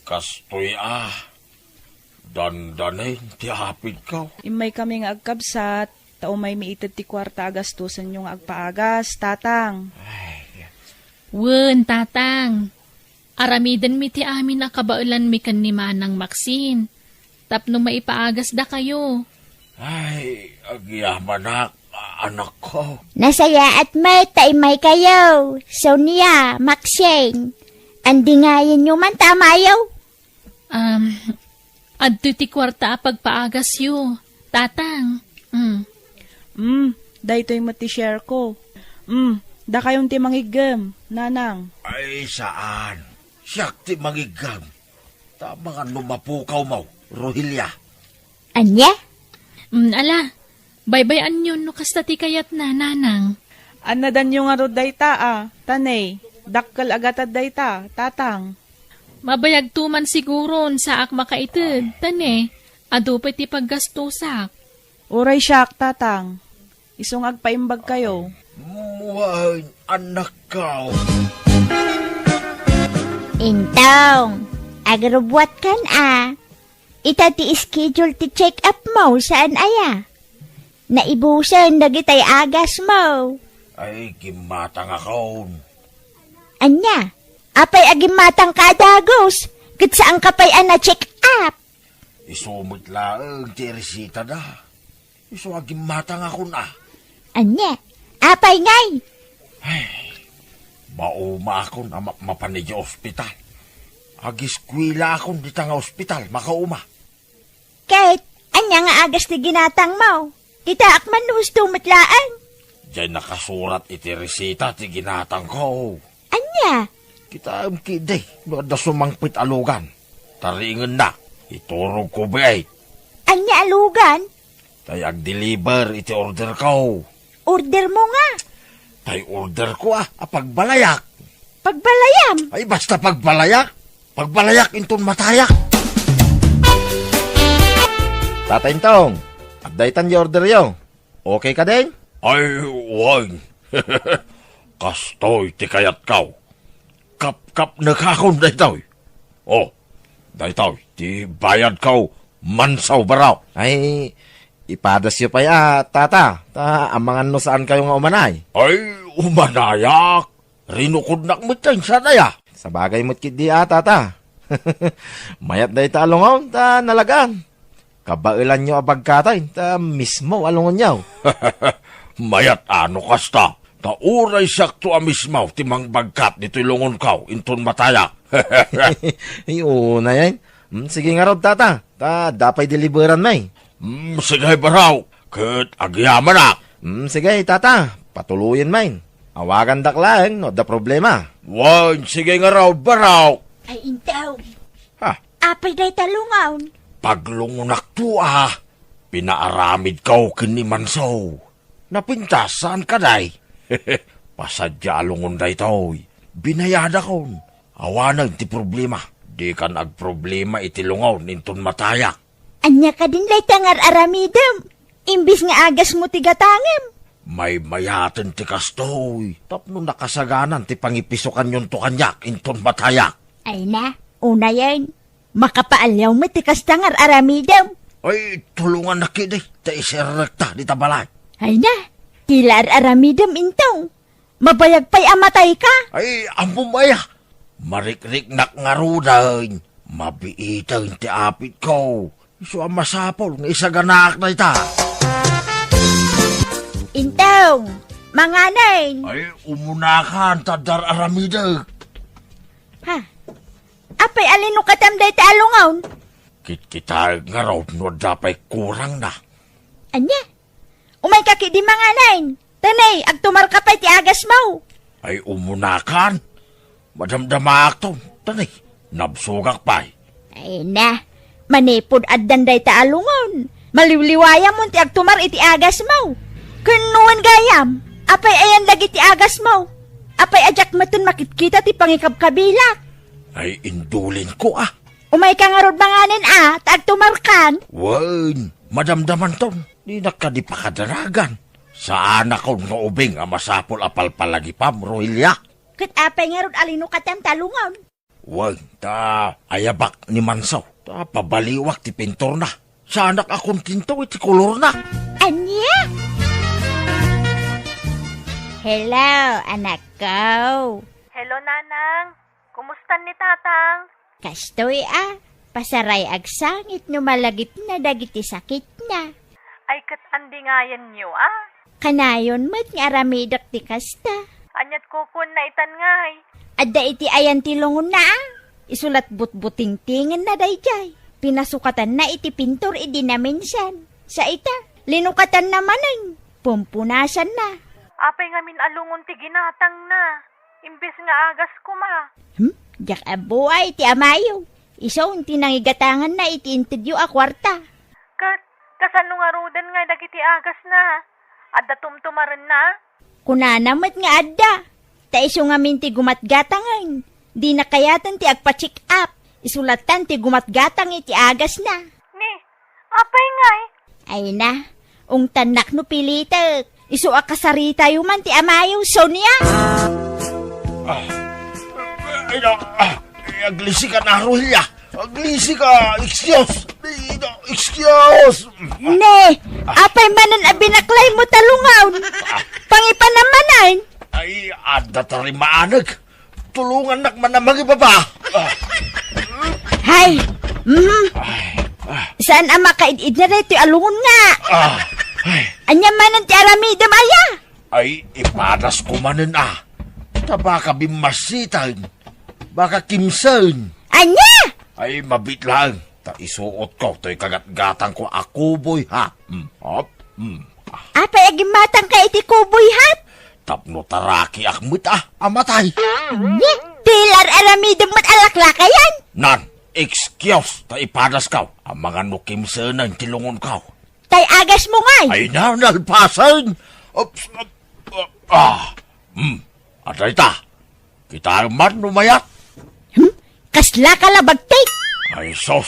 kastoy a, dandanin ti apidko. Immaykami nga agkabsat, ta umaymi ited ti kuarta a gastosenyo nga agpaagas, Tatang. Ay. Wen, Tatang. Aramidenmi ti amin a kabaelanmi ken ni Manang Maxine tapno maipaagasdakayo. Ay, agyamanak, anakko. Nasayaat met ta immaykayo, Sonia, Maxine. Andingayenyo man ta amayo. Um, adtoy ti kuarta a pagpaagasyo, Tatang. Mm. Mm, daytoy met ti share ko. Mm, dakayon ti mangiggem, Nanang. Ay, saan. Siak ti mangiggam. Ta mangan no mapukawmo, Rohelia. Ania? Mm, ala, baybay-anyon no kasta ti kayatna, nanang. Annadanyo ngarud dayta a, ta ne, dakkel a gatad dayta, tatang. Mabayagto man siguron, saak makaited, ta ne, adu pay ti paggastosak. Uray siak, tatang. Isu nga agpaimbagkayo. Wen, annakko. Intong, agrubbuatkan a. Ita ti schedule ti check-up mo, saan aya? Naibusen dagitay agasmo. Ay, gimmatangakon. Ania? Apay a gimmatangka a dagus? Ket saanka pay a na-check up? Isu met laeng ti resitada. Isu a gimmatangakon a. Ania? Apay ngay? Ay, maumaakon a ma-, mapan idiay ospital. Agiskuelaakon dita nga ospital, makauma. Ket, ania nga agas ti ginatangmo? Kitaak man no husto met laeng. Diay nakasurat iti reseta ti ginatangko. Ania? Kitaem ketdi no adda sumangpet a lugan. Tariingenna, iturogko biit. Ania a lugan? Tay agdeliver iti orderko. Ordermo nga? Tay orderko a, a pagbalayak. Pagbalayam? Ay, basta pagbalayak. Pagbalayak inton matayak. Tata Intong, adda itan ti orderyo. Okay kadin? Ay, wen. Kastoy ti kayatko. Kapkapnekakon daytoy. O, daytoy ti bayadko, Mansaw Baraw. Ay, ipadasyo pay a, tata, ta amangan no saankayo nga umanay. Ay, umanayak. Rinukodnak met ti insan aya. Sabagay met ketdi a, tata. Mayat dayta a lungon ta nalagan. Kabaelanyo a bagkatay ta mismo a lungonyo. Mayat a no kasta. Ta uray siakto a mismo ti mangbagkat ditoy lungonko inton matayak. Ay, unayen. Hmm, sige ngarud, tata. Ta adda pay deliveranmi. Hmm, sige, Baraw. Ket agyamanak. Hmm, sige, tata. Patuloyen main. Awagandak laeng no adda problema. Wen, sige ngarud, Baraw. Ay, Intong. Ha? Apay dayta lungon? Paglungonakto a. Pinaaramidko ken ni Manso. Napintas, saan kadi? Pasadia a lungon daytoy. Binayadakon. Awanen ti problema. Dikan agproblema iti lungon inton matayak. Ania kadin dayta nga ar-aramidem? Imbes nga agasmo ti gatangem. Maymayaten ti kastoy. Tapno nakasaganan ti pangipisukanyonto kaniak inton matayak. Ay na, unayen. Makapaaliaw met ti kasta nga ar-aramidem. Ay, tulongannak ketdi, ta iserrekta dita balay. Ay na, ti la ar-aramidem, Intong. Mabayag pay a matayka. Ay, ammom aya. Marikriknak ngaruden. Mabiiten ti apitko. Isu a masapul nga isaganaak dayta. Intong, manganen. Ay, umunakan, ta adda ar-aramidek. Ha? Apay a linukatam dayta a lungon? Kitkitaek ngarud no adda pay kurangna. Ania? Umayka ketdi manganen. Ta ne, agtumarka pay ti agasmo. Ay, umunakan. Madamdamaakton. Ta ne, nabsogak pay. Ay na, manipud addan dayta a lungon. Maliwliwayamon ti agtumar iti agasmo. Ken no wen gayam, apay ayan dagiti agasmo? Apay a diak metten makitkita ti pangikabkabilak? Ay, indulinko a. Umayka ngarud manganen a, ta agtumarkan. Wen, madamdamanton, dinak kadi pakadanagan. Saanakon nga ubing a masapul a palpalagipam, Rohelia. Ket apay ngarud a linukatam ta lungon? Wen, ta ayabak ni Manso, ta pabaliwak ti pinturna. Saanak a kontento iti kolorna. Ania? Hello, anakko. Hello, Nanang. Kumustan ni Tatang? Kastoy a, pasaray agsangit no malagipna dagiti sakitna. Ay, ket andingayenyo a? Kanayon met nga aramidek ti kasta. Aniat kukuenna itan ngay? Adda iti ayan ti lungonna a. Isu lat butbutingtingenna daydiay. Pinasukatanna iti pintor idi naminsan. Sa ita, linukatanna manen. Pumpunasanna. Apay ngamin a lungon ti ginatangna? Imbes nga agas koma. Hmm? Diak ammo a iti amayo. Isu ti nangigatanganna iti intedyo a kuarta. Ket, kasano ngaruden ngay dagiti agasna? Adda tumtumarenna? Kunana met nga adda. Ta isu ngamin ti gumatgatangen. Dina kayaten ti agpa-check up. Isu lattan ti gumatgatang iti agasna. Ni, apay ngay? Ay na, ungtannak no pilitek. Isu a kasaritayo man ti amayo, Sonia. Ah, ay, na, ah, aglisi ka na, Rohelia. Aglisi ka, excuse. Ay, na, excuse. Ne, apay manen a binaklaymo ta lungon? Pangipanamanen? Ay, adda tarimaaneg. Tulongannak man a mangibaba. Ah. Hay! Mhm. Ay, ah. Saan a makaid-idna daytoy a lungon nga? Ah. Ay. Ania manen ti aramidem aya? Ay, ipadasko manen a. Ta baka bimmasiten. Baka kimsen. Ania? Ay, mabiit laeng. Ta isuotko toy kagatgatangko a kuboy, ha? Mm. Hop. Mm. Apay a gimmatangka iti kuboy hat? Tapno tarakiak met a, a matay. Ania? Ti ar-aramidem met a laklakayan? Nan, excuse ta ipadasko. Amangan no kimsenen ti lungonko. Tay agasmo ngay? Ay na, nalpasen. Ups, up, up, ah. Hmm, adayta. Kitaem man no mayat. Hmm? Kasla ka la bagtit? Ay, sus.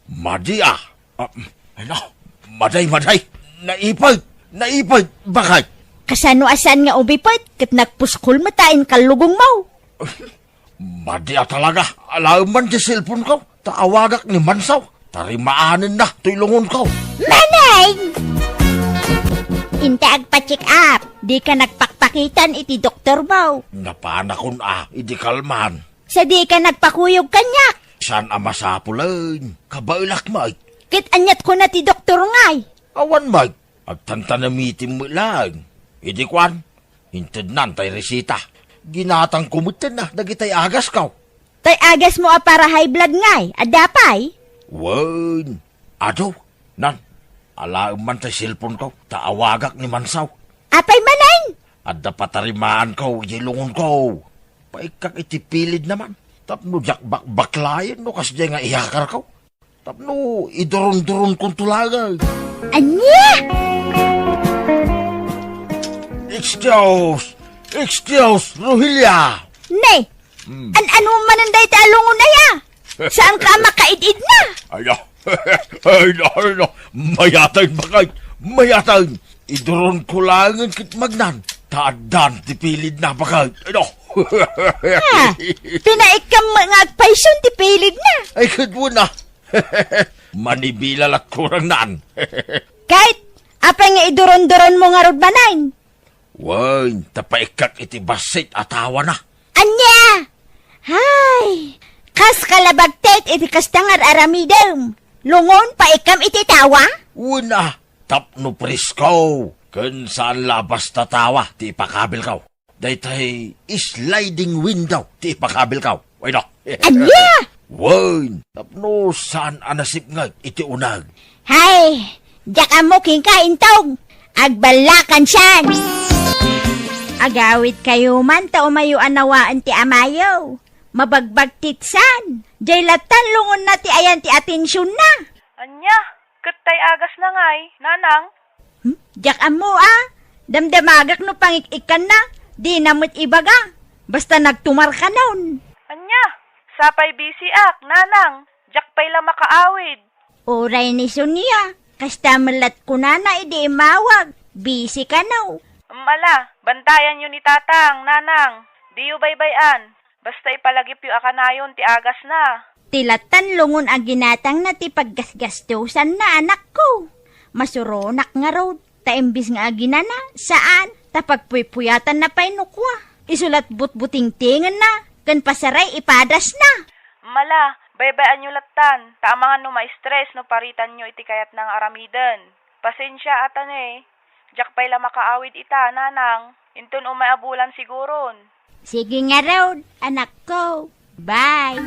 Madi a. Ah, ay, no. Maday, maday. Naipag. Naipag. Bakit? Kasano a saan nga umipet ket nagpuskol met a inkallugongmo? Madi a talaga. Alaem man ti cellphone ko. Ta awagak ni Mansaw. Tarimaanenna toy lungonko. Maneng! Inta agpa-check up. Dika nagpakpakitan iti doktormo. Napanakon a, idi kalman. Sadika nagpakuyog kaniak. Saan a masapulen? Kabaelak met. Ket aniat kuna ti doktor ngay? Awan met. Agtantanamitim met laeng. Idi kuan, intednan tay resita. Ginatangko metten a dagitay agasko. Tay agasmo a para high blood ngay, adda pay? Wen, adu, nan, alaem man tay cellphone ko, ta awagak ni Mansaw. Apay manen? Adda patarimaanko, iti lungonko. Paikkak iti pilidna man. Tapno diak bakbaklayen no kasdiay nga iyakarko. Tapno idurondurongkonto laeng. Ania? Excuse! Excuse, Rohelia! Ne! Hmm. An-ano manen dayta a lungon aya? Saanka a makaid-idna? Ay, no. Ay, no, ay, no. Mayaten, bakit? Mayaten. Iduronko laengen ket magnan. Ta addan ti pilidna, bakit? Ay, no. Ha? Pinaikkam nga agpayson ti pilidna? Ay, ket wen a. Manibila lat kurang nan. Ket, apay nga iduronduronmo ngarud manen? Wen, ta paikkak iti bassit a tawana. Ania? Hay, kas kalabagtit iti kasta nga ar-aramidem. Lungon, paikkam iti tawa? Wen a, tapno presko, ken saan la a basta tawa ti ipakabilko. Daytay sliding window ti ipakabilko. Ay, no. Ania? Wen, tapno saan a nasipnget iti uneg. Hay, diak ammo kenka, Intog. Agballakan san. Agawidkayo man ta umayo a nawaen ti amayo. Mabagbagtit san. Diay lattan lungonna ti ayan ti atensionna. Ania? Ket tay agasna ngay, nanang? Hmm? Diak ammo a. Damdamagak no pangik-ikkanna. Dina met ibaga. Basta nagtumarkanon. Ania? Sapay bisiak, nanang. Diak pay la makaawid. Uray ni Sonia, kasta met lat kunana idi immawag. Bisi kano. Em, ala, bantayanyo ni tatang, nanang. Diyo baybay-an. Basta ipalagipyo a kanayon ti agasna. Ti lattan lungon a ginatangna ti paggasgastosanna, anakko. Masuronak ngarud, ta imbis nga aginana, saan, ta pagpuypuyatanna pay no kua. Isu lat butbutingtingenna, ken pasaray ipadasna. Mala, baybay-anyo lattan, ta amangan no ma-stress no paritanyo iti kayatna nga aramiden. Pasensia, atane. Diak pay la makaawid ita, nanang. Inton umay a bulan siguron. Sige ngarud, anakko. Bye.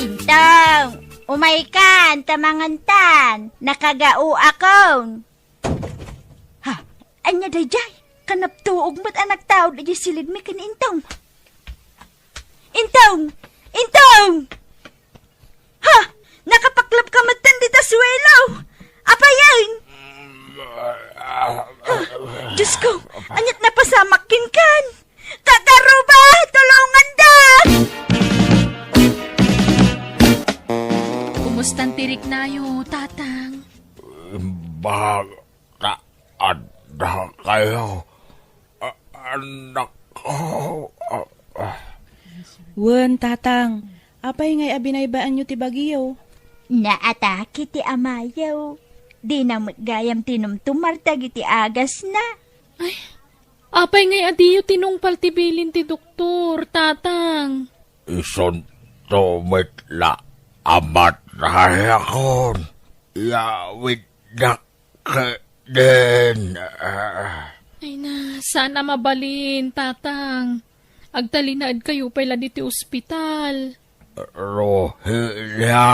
Intong, umaykan, ta mangantan. Nakagao akon. Ha, ania daydiay? Kanaptuog met a nagtaud idiay silidmi ken Intong. Intong! Intong! Ha! Nakapaklab ka metten dita suelo! Apayen! Ha! Diyos ko! Aniat napasamak kenkan! Kakaruba! Tulonganda! Kumustan ti riknayo, Tatang? Imbag ta adda kayo, a-, anak ko. A-, a-. Wen, Tatang, apay ngay a binaybaanyo ti bagyo? Naatake ti amayo. Dina met gayam tinumtumar dagiti agasna. Ay, apay ngay a diyo tinungpal ti bilin ti doktor, Tatang? Isunto met la a matayakon. Iyawidnak Kadin, ah. Ay na, saan a mabalin, Tatang. Agtalinaedkayo pay la ditoy ospital. Rohelia,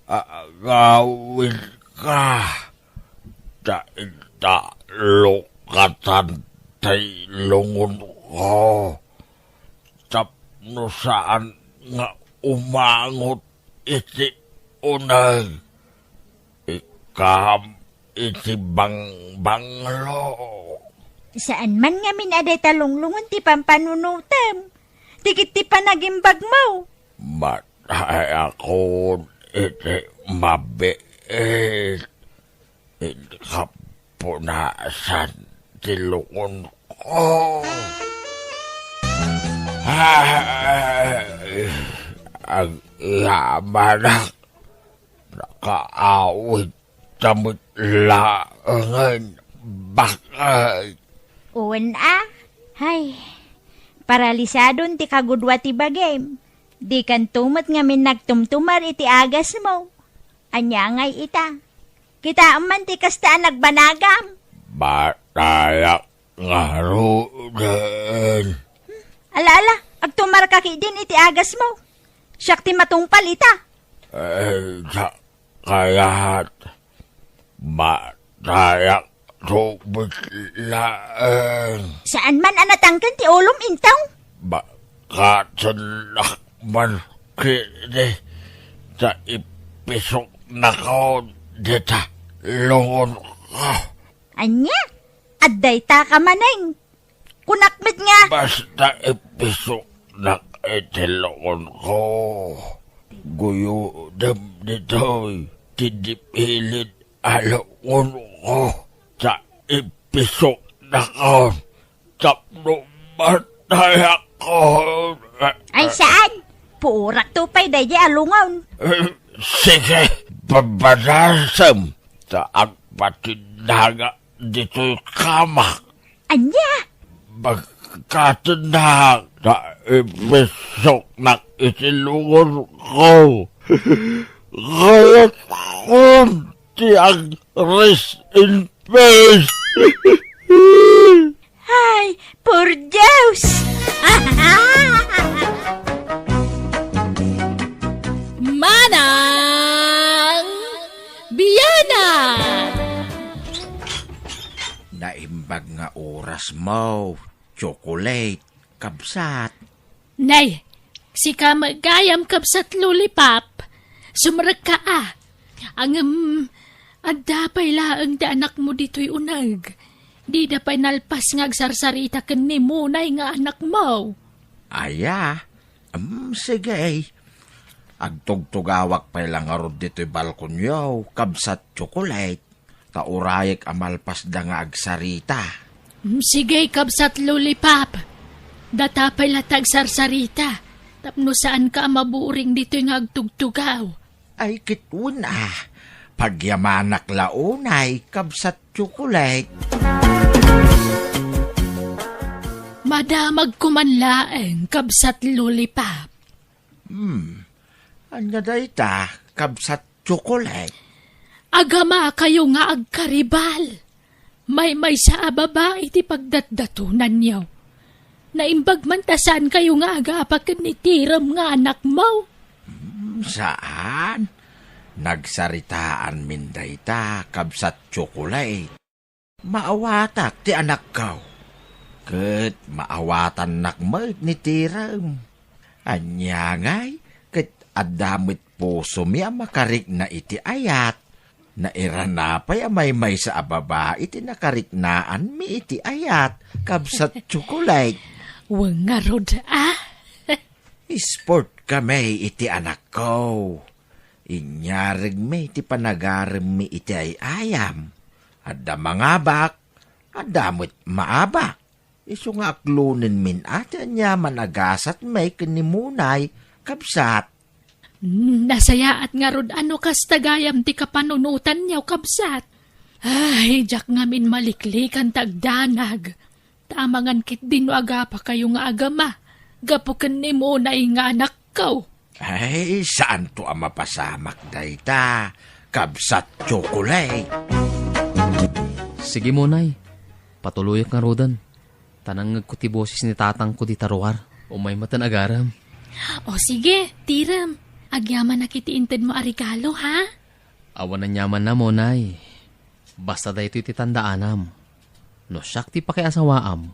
agawidka. Ta inta lukatan ti lungonko. Tapno saan nga umangot iti uneg. Ikam iti bangbanglo. Saan man ngamin a dayta lunglungon ti pampanunotem. Dagiti panagimbagmo. Matayakon iti mabiit. Inkapunasan ti lungonko. Ay, agyamanak. Nakaawid ta met laengen baket. Wen a, hay, paralisadon ti kagudua ti bagim. Dikanto met ngamin nagtumtumar iti agasmo. Ania ngay ita? Kitaem man ti kasta a nagbanagam. Matayak ngaruden. Ala, ala, agtumarka ketdin iti agasmo. Siak ti matungpal ita. Eh, sa-, Kayat, matayakto met laeng. Saan man a natangken ti ulom, Intong? Bakatennak man ketdi ta ipisoknakon dita lungonko. Ania? Adda ita ka manen? Kunak met nga. Basta ipisoknak iti lungonko. Guyodem ditoy ti dipilid a lungonko, ta ipisoknakon tapno matayakon. Ay, saan? Puorakto pay daydi a lungon. Eh, sige, babadasem ta agpatinnaga ditoy kamak. Ania? Bakatennak ta ipisoknak iti lungonko. Kayatkon ti ag-rest in peace. Ay, por Dios! Manang Biana! Naimbag nga orasmo, Chocolate, kabsat. Nay, sika met gayam, kabsat Lollipop. Sumrekka a. Ngem, adda pay laeng ti anakmo ditoy uneg. Dida pay nalpas nga agsarsarita ken ni Monay nga anakmo. Aya, em, sige. Agtugtugawak pay la ngarud ditoy balkonyo, kabsat Chocolate. Ta urayek a malpasda nga agsarita. Mm, sige, kabsat Lollipop. Data pay la ti agsarsarita, tapno saanka a maburing ditoy nga agtugtugaw. Ay, ket wen a. Pagyamanak la unay, kabsat Chocolate. Madamagko man laeng, kabsat Lollipop. Hmm. Ania dayta, kabsat Chocolate? Agamakayo nga agkaribal. Maymaysa a babai ti pagdatdatonanyo. Naimbag man ta saankayo nga agapaken ni Tirem nga anakmo. Hmm, saan. Nagsaritaanmin dayta, kabsat Chocolate. Maawatak ti anakko, ket maawatannak met ni Tirem. Ania ngay, ket adda met pusomi a makarikna iti ayat. Nairana pay a maymaysa a babai ti nakariknaanmi iti ayat, kabsat Chocolate. Wen ngarud, a? Sport kami iti anakko. Inyaregmi ti panagaremmi iti ay-ayam. Adda mangabak, adda met maabak. Isu nga aklonenmin a ti aniaman a gasatmi ken ni Munay, kabsat. Nasayaat ngarud a no kasta gayam ti kapanunotanyo, kabsat. Ay, diak ngamin maliklikan ta agdanag. Ta amangan ketdi no agapakayo nga agama, gapu ken ni Munay nga anakko. Ay, saanto a mapasamak dayta, kabsat Chocolate. Sige, Munay. Patuloyak ngaruden. Ta nangngegko ti boses ni tatangko dita ruar. Umay met agarem. O sige, Tirem. Agyamanak iti intedmo a regalo, ha? Awan aniamanna, Munay. Basta daytoy ti tandaanam. No siak ti pakiasawaam,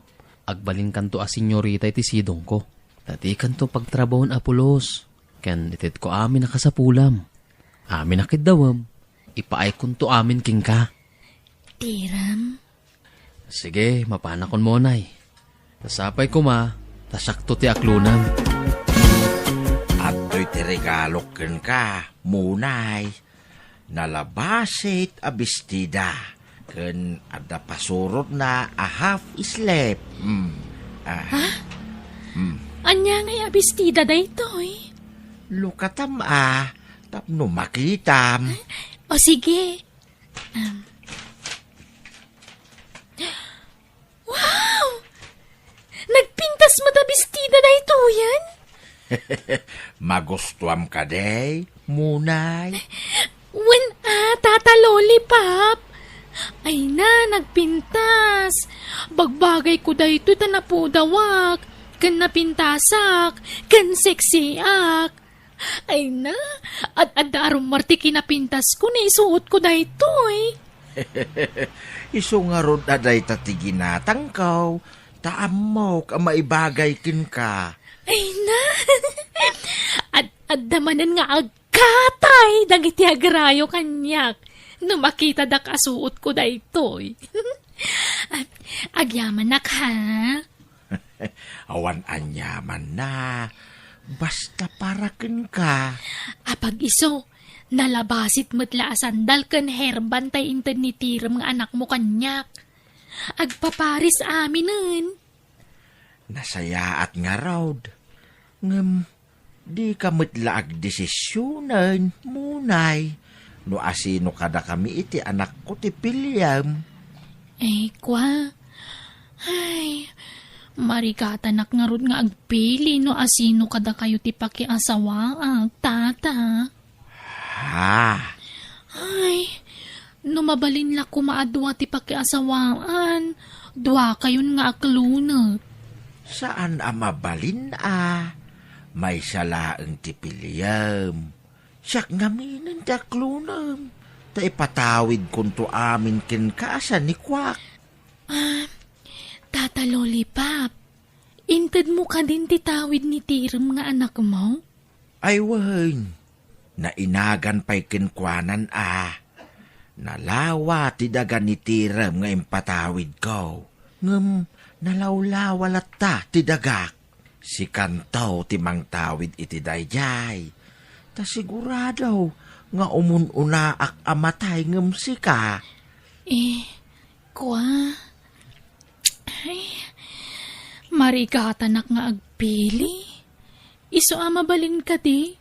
agbalinkanto a senyorita iti sidongko. Ta dikanto pagtrabaon a pulos, ken itedko amin a kasapulam. Amin a kiddawem, ipaaykonto amin kenka. Tirem? Sige, mapanakon, Munay. Ta sapay koma, ta siakto ti aklonem. Adtoy ti regalok kenka, Munay. Nalabasit a bestida, ken adda pasurotna a half sleeve. Mm. Ah. Ha? Mm. Ania ngay a bestida daytoy? Lukatam a, tapno makitam. O sige. Um. Wow! Nagpintas met a bestida daytoyen? Magustuam kadi, Munay? Wen a, Tata Lollipop. Ay na, nagpintas. Bagbagayko daytoy ta napudawak, ken napintasak, ken sexyak. Ay na, ad-adda a rummuar ti kinapintasko no isuotko daytoy. Isu ngarud a dayta ti ginatangko, ta ammok a maibagay kenka. Ay na, ad-adda manen nga agkatay dagiti agrayo kaniak no makitadak a suotko daytoy. Agyamanak, ha? Awan aniamanna, basta para kenka. Apag-isu, nalabasit met la a sandal ken herban tay inted ni Tirem nga anakmo kaniak. Agpaparis aminen. Nasayaat ngarud. Ngem, dika met la agdesisionen, Munay, no asino kadakami iti anakko ti piliem. Ay, kua. Ay, marigatanak ngarud nga agpili no asino kadakayo ti pakiasawaak, Tata. Ha? Ay, no mabalin la koma a dua ti pakiasawaan, duakayon nga aklonek. Saan a mabalin a. Maysa laeng ti piliem. Siak ngaminen ti aklonem, ta ipatawidkonto amin kenka a sanikuak. Ah, Tata Lollipop, intedmo kadin ti tawid ni Tirem nga anakmo? Ay wen, nainagan pay kenkuanan a. Nalawa ti daga ni Tirem nga impatawidko, ngem nalawlawa latta ti dagak. Sikanto ti mangtawid iti daydiay, ta sigurado nga umun-unaak a matay ngem sika. Eh, kua? Ay, marigatanak nga agpili. Isu a mabalin kadi,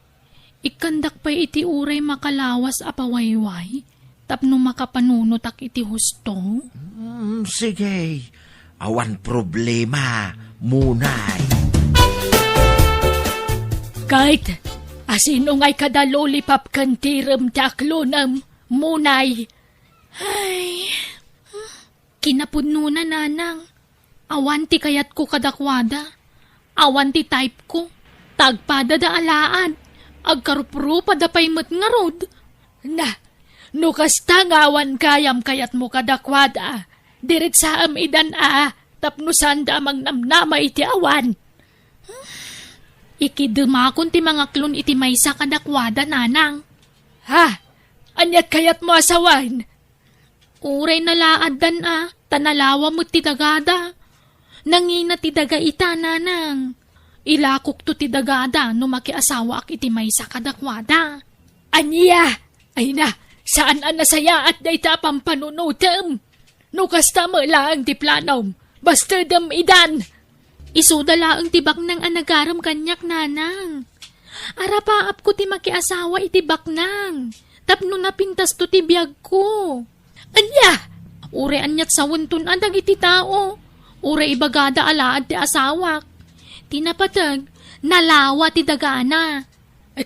ikkandak pay iti uray makalawas a pawayway tapno makapanunotak iti husto. Mm, sige. Awan problema, Munay. Kait, asino ngay kada Lollipop ken Tirem ti aklonem, Munay? Ay, kinapudnona, nanang. Awan ti kayatko kadakuada. Awan ti type-ko. Tagpada da alaad. Agkaruprupada pay met ngarud. Na, no kasta nga awan gayam kayatmo kadakuada, Diretsaem idan a, tapno saanda a mangnamnama iti awan. Ikidemakon ti mangaklon iti maysa kadakuada, nanang. Ha? Aniat kayatmo a sawen? Uray nalaaddan a, ta nalawa met ti dagada. Nangina ti daga ita, nanang. Ilakokto ti dagada no makiasawaak iti maysa kadakuada. Ania? Ay na, saan a nasayaat dayta a pampanunotem? No kasta met laeng ti planom, bastedem idan! Isuda laeng ti baknang a nagarem kaniak, nanang. Arapaapko ti makiasawa iti baknang, tapno napintasto ti biagko. Ania? Uray aniat sawenton a dagiti tao, uray ibagada a laad ti asawak. Ti napateg, nalawa ti dagana.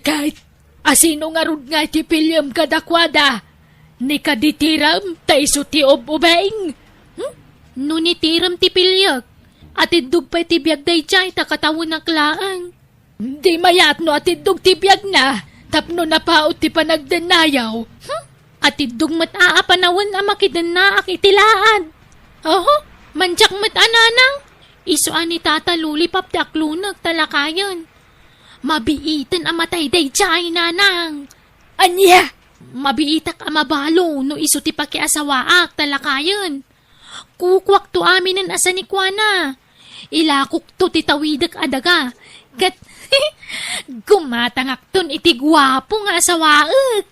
Ket, asino ngarud nga ti piliem kadakuada? Ni kadi tirem ta isu ti ub-ubing? Hmm? No ni tirem ti piliek, atiddog pay ti biag daydiay ta katawenak laeng. Di mayat no atiddog ti biagna tapno napaut ti panagdennayaw. Hmm? Atiddog met a a panawen a makidennaak iti laad. Oho, mandiak met a, nanang. Isu a ni Tata Lollipop ti aklonek ta lakayen. Mabiiten a matay daydiay, nanang. Ania? Mabiitak a mabalo no isu ti pakiasawaak ta lakayen. Kukuakto aminen a sanikuana. Ilakokto ti tawidek a daga. Ket gumatangakton iti guapo nga asawaek.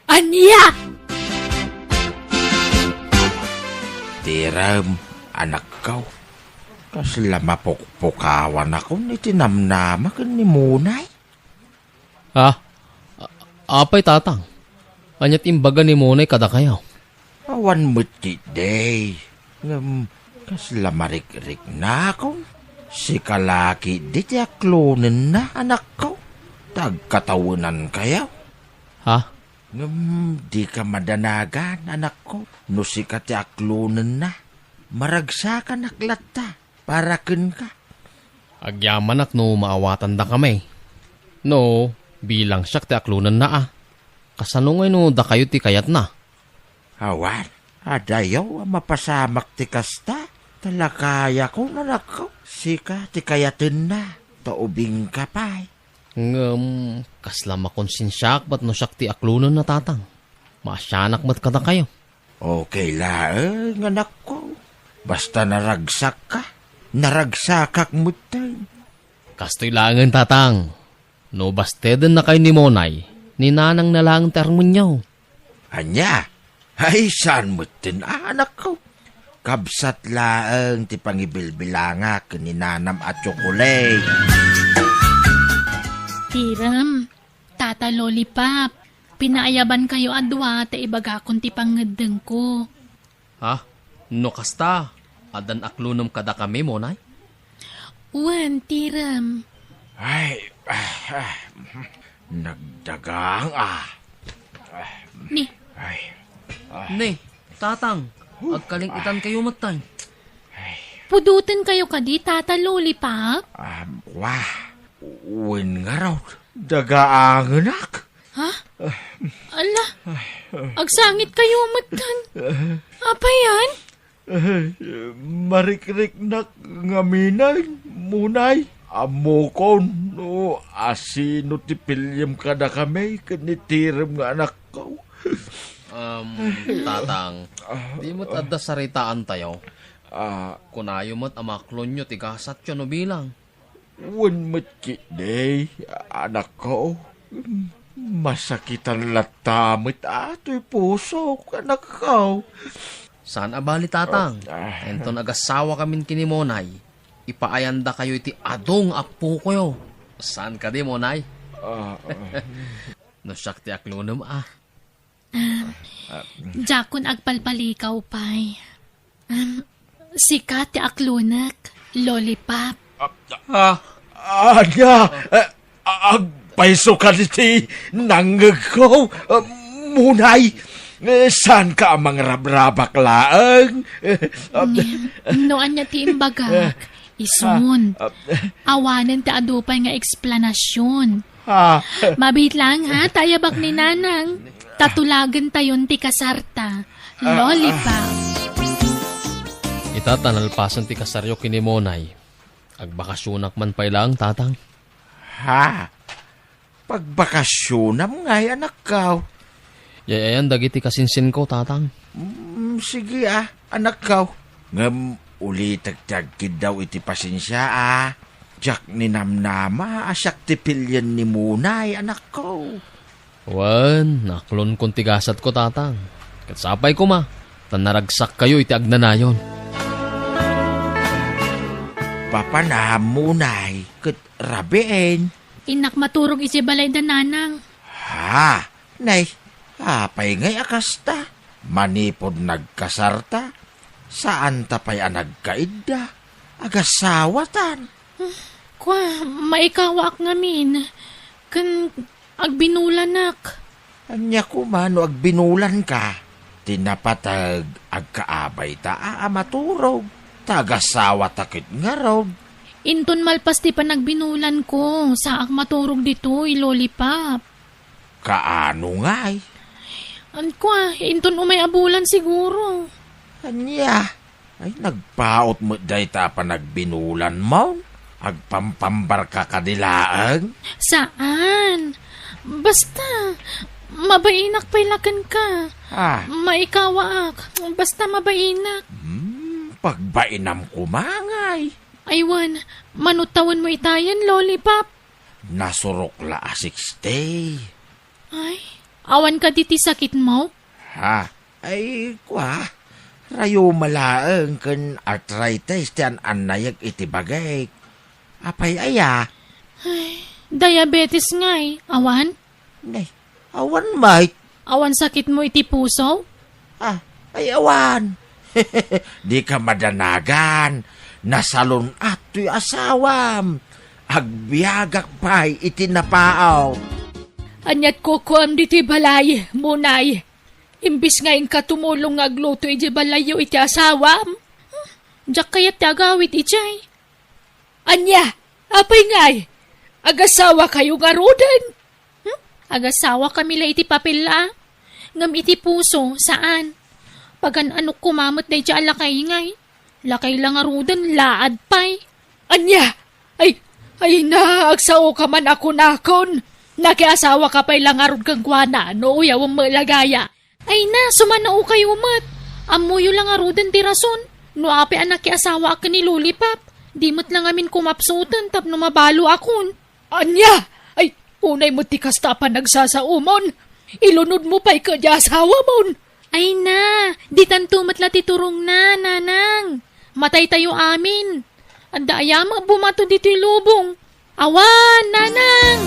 Ania? Tirem, anakko. Kasla mapukpukawanakon iti namnama ken ni Monay. Ha? A-, apay, Tatang? Ania ti imbaga ni Monay kadakayo? Awan met ketdi. Ngem kasla marikriknakon. Sika la ketdi ti aklonenna, anakko. Ta agkatawenankayo. Ha? Ngem dika madanagan, anakko, no sika ti aklonenna. Maragsakanak latta para kenka. Agyamanak no maawatandakami. No, bilang siak ti aklonenna a. Kasano ngay no dakayo ti kayatna? Awan, adayo a mapasamak ti kasta. Ta lakayakon, anakko, sika ti kayatenna, ta ubingka pay. Ngem, kasla makonsensiaak bat no siak ti aklonenna, Tatang. Maasianak met kadakayo. Okay laeng, anakko. Basta naragsakka, naragsakak metten. Kastoy laengen, Tatang. No bastedennakayo ni Monay, ni Nanang na laeng ti armenyo. Ania? Ay, saan metten, anakko? Kabsat laeng ti pangibilbilangak ken ni Nanam a tsokolate. Tirem, Tata Lollipop, pinaayabankayo a dua ta ibagakon ti pangngeddengko. Ha? No kasta, addan aklonem kadakami, Monay? Wen, Tirem. Ay, ah, ah, nagdagang, ah. Ni, Ay, ah, ni, Tatang, agkaling-itankayo metten. Pudotenkayo kadi, Tata Lollipop? Ah, wah, wen ngarud, dagaangenak. Ha? Ala, agsangitkayo metten. Apay yan? Ay, marikriknak ngamin, Monay. Ammokon no asino ti piliem kadakami ken ni Tirem nga anakko. Um, Tatang, di met adda saritaantayo. Ah. Kunayo met a maklonyo ti gasatyo no bilang. Wen met ketdi, anakko, masakitan latta met a toy pusok, anakko. Saan a bali, Tatang. Ah. Inton agasawakamin ken ni Monay, ipaayandakayo iti adu nga appokoyo. Saan kadi, Monay? Ah, ah. No siak ti aklonem a. Ah, diakon agpalpalikaw pay. Um, sika ti aklonek, Lollipop. Ah, ah, ania? Eh, agpayso kadi ti nangngegko, eh, Monay. Eh, saanka a mangrabrabak laeng? Eh, ah, Ngem, no ania ti imbagak, isun. Ah, ah. Awanen ti adu pay nga eksplanasyon. Ah. Mabiit lang, ha, ta ayabak ni Nanang. Ta tulagentayon ti kasarta. Ah, Lollipop. Tata, nalpasen ti kasaryo ken ni Monay, agbakasionak man pay laeng, Tatang. Ha? Pagbakasionam ngay, anakko? Yay-ayan dagiti kasinsinko, Tatang. Mm, sige, a, anakko. Ngem ulitek ti agkiddaw iti pasensia, a. Diak ninamnama a siak ti pilien ni Monay, anakko. Wen, naaklonkon ti gasatko, Tatang. Ket sapay koma, ta naragsakkayo iti agnanayon. Papanam, Monay, ket rabiin. Innak maturog idiay balayda, Nanang. Ha? Nay, apay ngay a kasta? Manipud nagkasarta, saanta pay a nagkaidda. Agasawatan. Kua, maikawaak ngamin, ken agbinulanak. Ania koma no agbinulanka? Ti napateg, agkaabay ta a, a maturog, ta agasawata ket ngarud. Inton malpas ti panagbinulanko, saak maturog ditoy, Lollipop. Kaano ngay? Kua, inton umay a bulan siguro. Ania? Ay, nagpaut met dayta a panagbinulanmon? Agpampambarka kadi laeng? Saan. Basta, mabainak pay la kenka. Ah. Maikawaak. Basta mabainak. Hmm, pagbainam koma ngay. Ay wen, mano tawenmo itayen, Lollipop? Nasurok la a sixty. Ay, awan kadi ti sakitmo? Ha? Ay, kua, rayuma laeng ken arthritis ti an-annayek iti bagik. Apay aya? Ay, diabetes ngay, awan? Nay, awan met. Awan sakitmo iti puso? Ah, ay awan. Dika madanagan. Nasalun-at toy asawam. Agbiagak pay iti napaawak. Aniat kukuam ditoy balay, Monay? Imbes nga inka tumulong nga agluto idiay balayyo iti asawam? Diak kayat ti agawid idiay. Ania? Apay ngay? Agasawakayo ngaruden? Hmm? Agasawakami la iti papel a. Ngem iti puso, saan. Pagan-anok koma met daydiay a lakay ngay. Lakay la ngaruden, laad pay. Ania? Ay, ay na, agsaoka man a kunakon. Nakiasawaka pay la ngarud kenkuana, no uyawem met la gaya. Ay na, sumanaokayo met. Ammoyo la ngaruden ti rason. No apay a nakiasawaak ken ni Lollipop, di met la ngamin kumapsuten tapno mabaloakon. Ania? Ay, unay met ti kasta a panagsasaomon. Ilunodmo pay kadi asawamon. Ay na, ditanto met la ti turongna, Nanang. Mataytayo amin. Adda aya met bumato ditoy lubong? Awan, Nanang!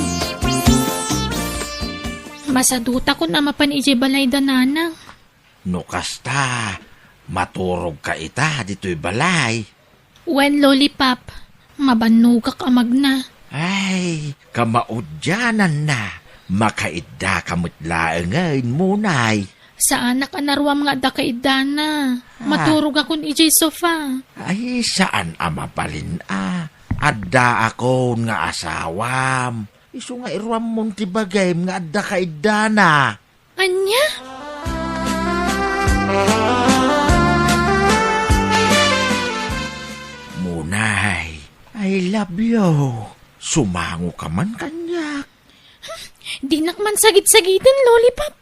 Masadutakon a mapan idiay balayda, Nanang. No kasta, maturogka ita ditoy balay. Wen, Lollipop, mabannogak a magna. Ay, kamaudiananna, makaiddaka met laengen, Monay. Saanak a naruam nga adda kaiddana. Ah. Maturogakon idiay sofa. Ay, saan a mabalin a. Addaakon nga asawam. Isu nga iruammon ti bagim nga adda kaiddana. Ania? Monay, I love you. Sumangoka man kaniak. Dinak man sagit-sagiten, Lollipop.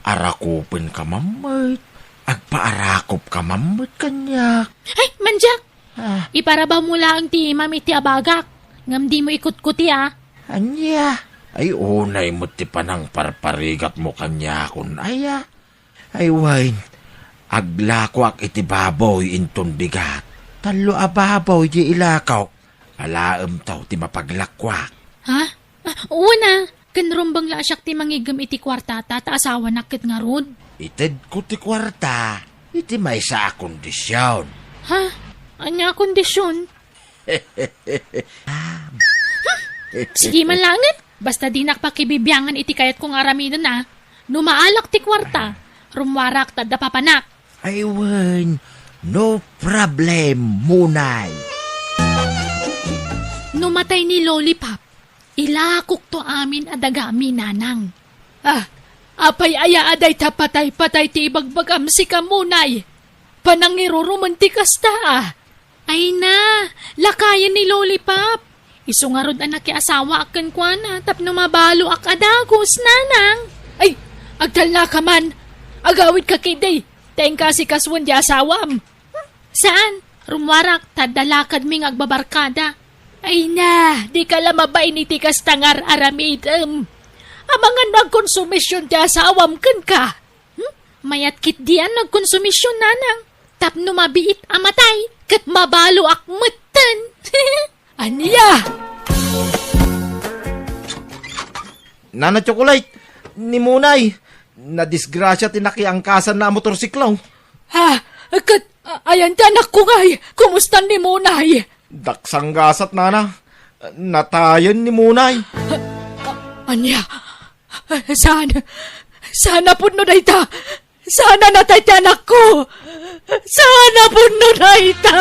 Arakupenka man met. Agpaarakupka man met kaniak. Ay, mandiak! Ah. Iparabawmo laeng ti imam iti abagak. Ngem dimo ikutkuti, a. Ania? Ay, unay met ti panangparparigatmo kaniakon, aya? Ay, wen, aglakoak iti baboy inton bigat. Tallo a baboy ti ilakok. Alaemto ti mapaglakoak. Ha? Ah, wen a, ken rumbeng la a siak ti mangiggem iti kuartata, ta asawanak ket ngarud. Itedko ti kuarta iti maysa a kondision. Ha? Ania a kondision? Sige man laengen, basta dinak pakibibiangan iti kayatko nga aramiden, a. No maalak ti kuarta, rummuarak ta adda papanak. Ay wen, no problem, Monay. No matay ni Lollipop, ilakokto amin a dagami, Nanang. Ah, apay aya a dayta patay-patay ti ibagbagam, sika, Monay? panangirurumen ti kasta, a. Ay na, lakayen ni Lollipop. Isu ngarud a nakiasawaak kenkuana tapno mabaloak a dagus, nanang. Ay, agtalna ka man. Agawid ka kidi. Ta inka asikasuen ti asawam. Saan? Rummuarak, ta adda lakadmi nga agbabarkada. Ay na, di ka la mabain iti kasta nga ar-aramidem. Amangan no agkonsumision ti asawam kenka. Hmm? Mayat ketdi a no agkonsumision, nanang. Tapno mabiit a matay, ket mabaloak metten. Ania? Nana Chocolate, ni Munay, nadisgrasia ti nakiangkasanna a motorsiklo. Ha? Ket, a-, ayan ti anakko ngay? Kumusta ni Munay? Daksanggasat, nana. Natayen ni Munay. A-, ania? Saan? Saan a pudno dayta? Saan a natay ti anakko? Saan a pudno dayta?